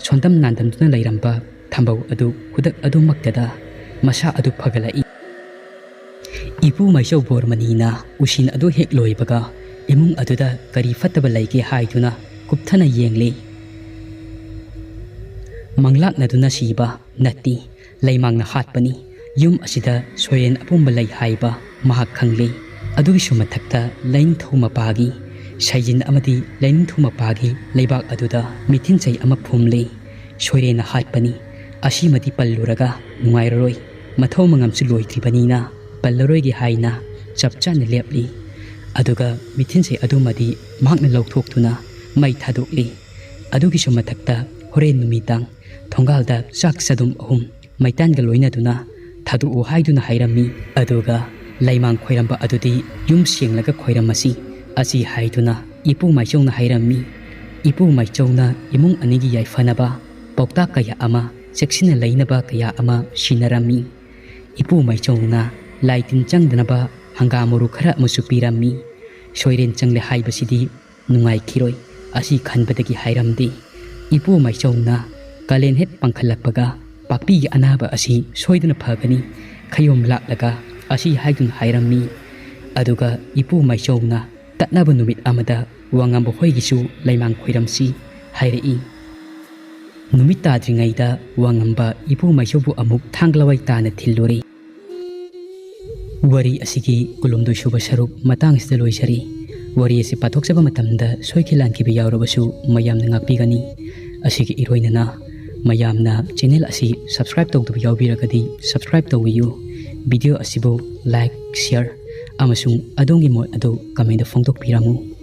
ꯁꯣꯟꯗꯝ ꯅꯥꯟꯗꯝꯗꯨꯅ ꯂꯩꯔꯝꯕ ꯊꯝꯕꯧ ꯑꯗꯨ ꯈꯨꯗꯛ ꯑꯗꯨꯃꯛꯇꯗ ꯃꯁꯥ ꯑꯗꯨ ꯐꯒꯠꯂꯛꯏ꯫ ꯏꯄꯨ ꯃꯥꯏꯆꯧ ꯕꯣꯔꯃꯅꯤꯅ ꯎꯁꯤꯟ ꯑꯗꯨ ꯍꯦꯛ ꯂꯣꯏꯕꯒ ꯏꯃꯨꯡ ꯑꯗꯨꯗ ꯀꯔꯤ ꯐꯠꯇꯕ ꯂꯩꯒꯦ ꯍꯥꯏꯗꯨꯅ ꯀꯨꯞꯊꯅ ꯌꯦꯡꯂꯤ꯫ ꯃꯪꯂꯥꯛꯅꯗꯨꯅ ꯁꯤꯕ ꯅꯠꯇꯦ, ꯂꯩꯃꯥꯡꯅ ꯍꯥꯠꯄꯅꯤ꯫ ꯌꯨꯝ ꯑꯁꯤꯗ ꯁꯣꯏꯔꯦꯟ ꯑꯄꯨꯝꯕ ꯂꯩ ꯍꯥꯏꯕ ꯃꯍꯥꯛ ꯈꯪꯂꯤ꯫ ꯑꯗꯨꯒꯤꯁꯨ ꯃꯊꯛꯇ ꯂꯥꯏꯅꯤꯡꯊꯧ ꯃꯄꯥꯒꯤ ꯁꯩꯖꯤꯟ ꯑꯃꯗꯤ ꯂꯥꯏꯅꯤꯡꯊꯧ ꯃꯄꯥꯒꯤ ꯂꯩꯕꯥꯛ ꯑꯗꯨꯗ ꯃꯤꯊꯤꯟꯆꯩ ꯑꯃ ꯐꯨꯝꯂꯤ꯫ ꯁꯣꯏꯔꯦꯟꯅ ꯍꯥꯠꯄꯅꯤ꯫ ꯑꯁꯤꯃꯗꯤ ꯄꯜꯂꯨꯔꯒ ꯅꯨꯡꯉꯥꯏꯔꯔꯣꯏ꯫ ꯃꯊꯧ ꯃꯉꯝꯁꯨ ꯂꯣꯏꯗ꯭ꯔꯤꯕꯅꯤꯅ ꯄꯜꯂꯔꯣꯏꯒꯦ ꯍꯥꯏꯅ ꯆꯞ ꯆꯥꯅ ꯂꯦꯞꯂꯤ꯫ ꯑꯗꯨꯒ ꯃꯤꯊꯤꯟꯆꯩ ꯑꯗꯨꯃꯗꯤ ꯃꯍꯥꯛꯅ ꯂꯧꯊꯣꯛꯇꯨꯅ ꯃꯩ ꯊꯥꯗꯣꯛꯂꯤ꯫ ꯑꯗꯨꯒꯤꯁꯨ ꯃꯊꯛꯇ ꯍꯣꯔꯦꯟ ꯅꯨꯃꯤꯗꯥꯡ ꯊꯣꯡꯒꯥꯜꯗ ꯆꯥꯛ ꯆꯗꯨꯝ ꯑꯍꯨꯝ ꯃꯩꯇꯥꯟꯒ ꯂꯣꯏꯅꯗꯨꯅ ꯊꯥꯗꯣꯛꯎ ꯍꯥꯏꯗꯨꯅ ꯍꯥꯏꯔꯝꯃꯤ꯫ ꯑꯗꯨꯒ ꯂꯩꯃꯥꯡ ꯈꯣꯏꯔꯝꯕ ꯑꯗꯨꯗꯤ ꯌꯨꯝ ꯁꯦꯡꯂꯒ ꯈꯣꯏꯔꯝꯃꯁꯤ ꯑꯁꯤ ꯍꯥꯏꯗꯨꯅ ꯏꯄꯨ ꯃꯥꯏꯆꯧꯅ ꯍꯥꯏꯔꯝꯃꯤ꯫ ꯏꯄꯨ ꯃꯥꯏꯆꯧꯅ ꯏꯃꯨꯡ ꯑꯅꯤꯒꯤ ꯌꯥꯏꯐꯅꯕ ꯄꯥꯎꯇꯥꯛ ꯀꯌꯥ ꯑꯃ, ꯆꯦꯛꯁꯤꯟꯅ ꯂꯩꯅꯕ ꯀꯌꯥ ꯑꯃ ꯁꯤꯟꯅꯔꯝꯃꯤ꯫ ꯏꯄꯨ ꯃꯥꯏꯆꯧꯅ ꯂꯥꯏ ꯇꯤꯟ ꯆꯪꯗꯅꯕ ꯍꯪꯒꯥꯝ ꯃꯔꯨ ꯈꯔ ꯑꯃꯁꯨ ꯄꯤꯔꯝꯃꯤ꯫ ꯁꯣꯏꯔꯦꯟ ꯆꯪꯂꯦ ꯍꯥꯏꯕꯁꯤꯗꯤ ꯅꯨꯡꯉꯥꯏꯈꯤꯔꯣꯏ꯫ ꯑꯁꯤ ꯈꯟꯕꯗꯒꯤ ꯍꯥꯏꯔꯝꯗꯦ꯫ ꯏꯄꯨ ꯃꯥꯏꯆꯧꯅ ꯀꯥꯂꯦꯟ ꯍꯦꯛ ꯄꯥꯡꯈꯠꯂꯛꯄꯒ ꯄꯥꯛꯄꯤꯒꯤ ꯑꯅꯥꯕ ꯑꯁꯤ ꯁꯣꯏꯗꯅ ꯐꯒꯅꯤ, ꯈꯌꯣꯝ ꯂꯥꯛꯂꯒ ꯑꯁꯤ ꯍꯥꯏꯗꯨꯅ ꯍꯥꯏꯔꯝꯃꯤ꯫ ꯑꯗꯨꯒ ꯏꯄꯨ ꯃꯥꯏꯆꯧꯅ ꯇꯠꯅꯕ ꯅꯨꯃꯤꯠ ꯑꯃꯗ ꯋꯥꯉꯝꯕ ꯍꯣꯏꯒꯤꯁꯨ ꯂꯩꯃꯥꯡ ꯈꯣꯏꯔꯝꯁꯤ ꯍꯥꯏꯔꯛꯏ꯫ ꯅꯨꯃꯤꯠ ꯇꯥꯗ꯭ꯔꯤꯉꯩꯗ ꯋꯥꯉꯝꯕ ꯏꯄꯨ ꯃꯥꯏꯆꯧꯕꯨ ꯑꯃꯨꯛ ꯊꯥꯡꯒꯂꯋꯥꯏ ꯇꯥꯅ ꯊꯤꯜꯂꯨꯔꯦ꯫ ꯋꯥꯔꯤ ꯑꯁꯤꯒꯤ ꯀꯨꯟꯍꯨꯝꯗꯣꯏ ꯁꯨꯕ ꯁꯔꯨꯛ ꯃꯇꯥꯡ ꯑꯁꯤꯗ ꯂꯣꯏꯖꯔꯤ꯫ ꯋꯥꯔꯤ ꯑꯁꯤ ꯄꯥꯊꯣꯛꯆꯕ ꯃꯇꯝꯗ ꯁꯣꯏꯈꯤ ꯂꯥꯟꯈꯤꯕ ꯌꯥꯎꯔꯕꯁꯨ ꯃꯌꯥꯝꯅ ꯉꯥꯛꯄꯤꯒꯅꯤ꯫ ꯑꯁꯤꯒꯤ ꯏꯔꯣꯏꯅꯅ ꯃꯌꯥꯝꯅ ꯆꯦꯅꯦꯜ ꯑꯁꯤ ꯁꯕꯁꯀ꯭ꯔꯥꯏꯕ ꯇꯧꯗꯕ ꯌꯥꯎꯕꯤꯔꯒꯗꯤ ꯁꯕꯁꯀ꯭ꯔꯥꯏꯕ ꯇꯧꯕꯤꯌꯨ꯫ Video ꯑꯁꯤꯕꯨ like, share ꯑꯃꯁꯨꯡ ꯑꯗꯣꯝꯒꯤ ꯃꯣꯠ ꯑꯗꯨ comment ꯐꯣꯡꯗꯣꯛꯄꯤꯔꯝꯃꯨ꯫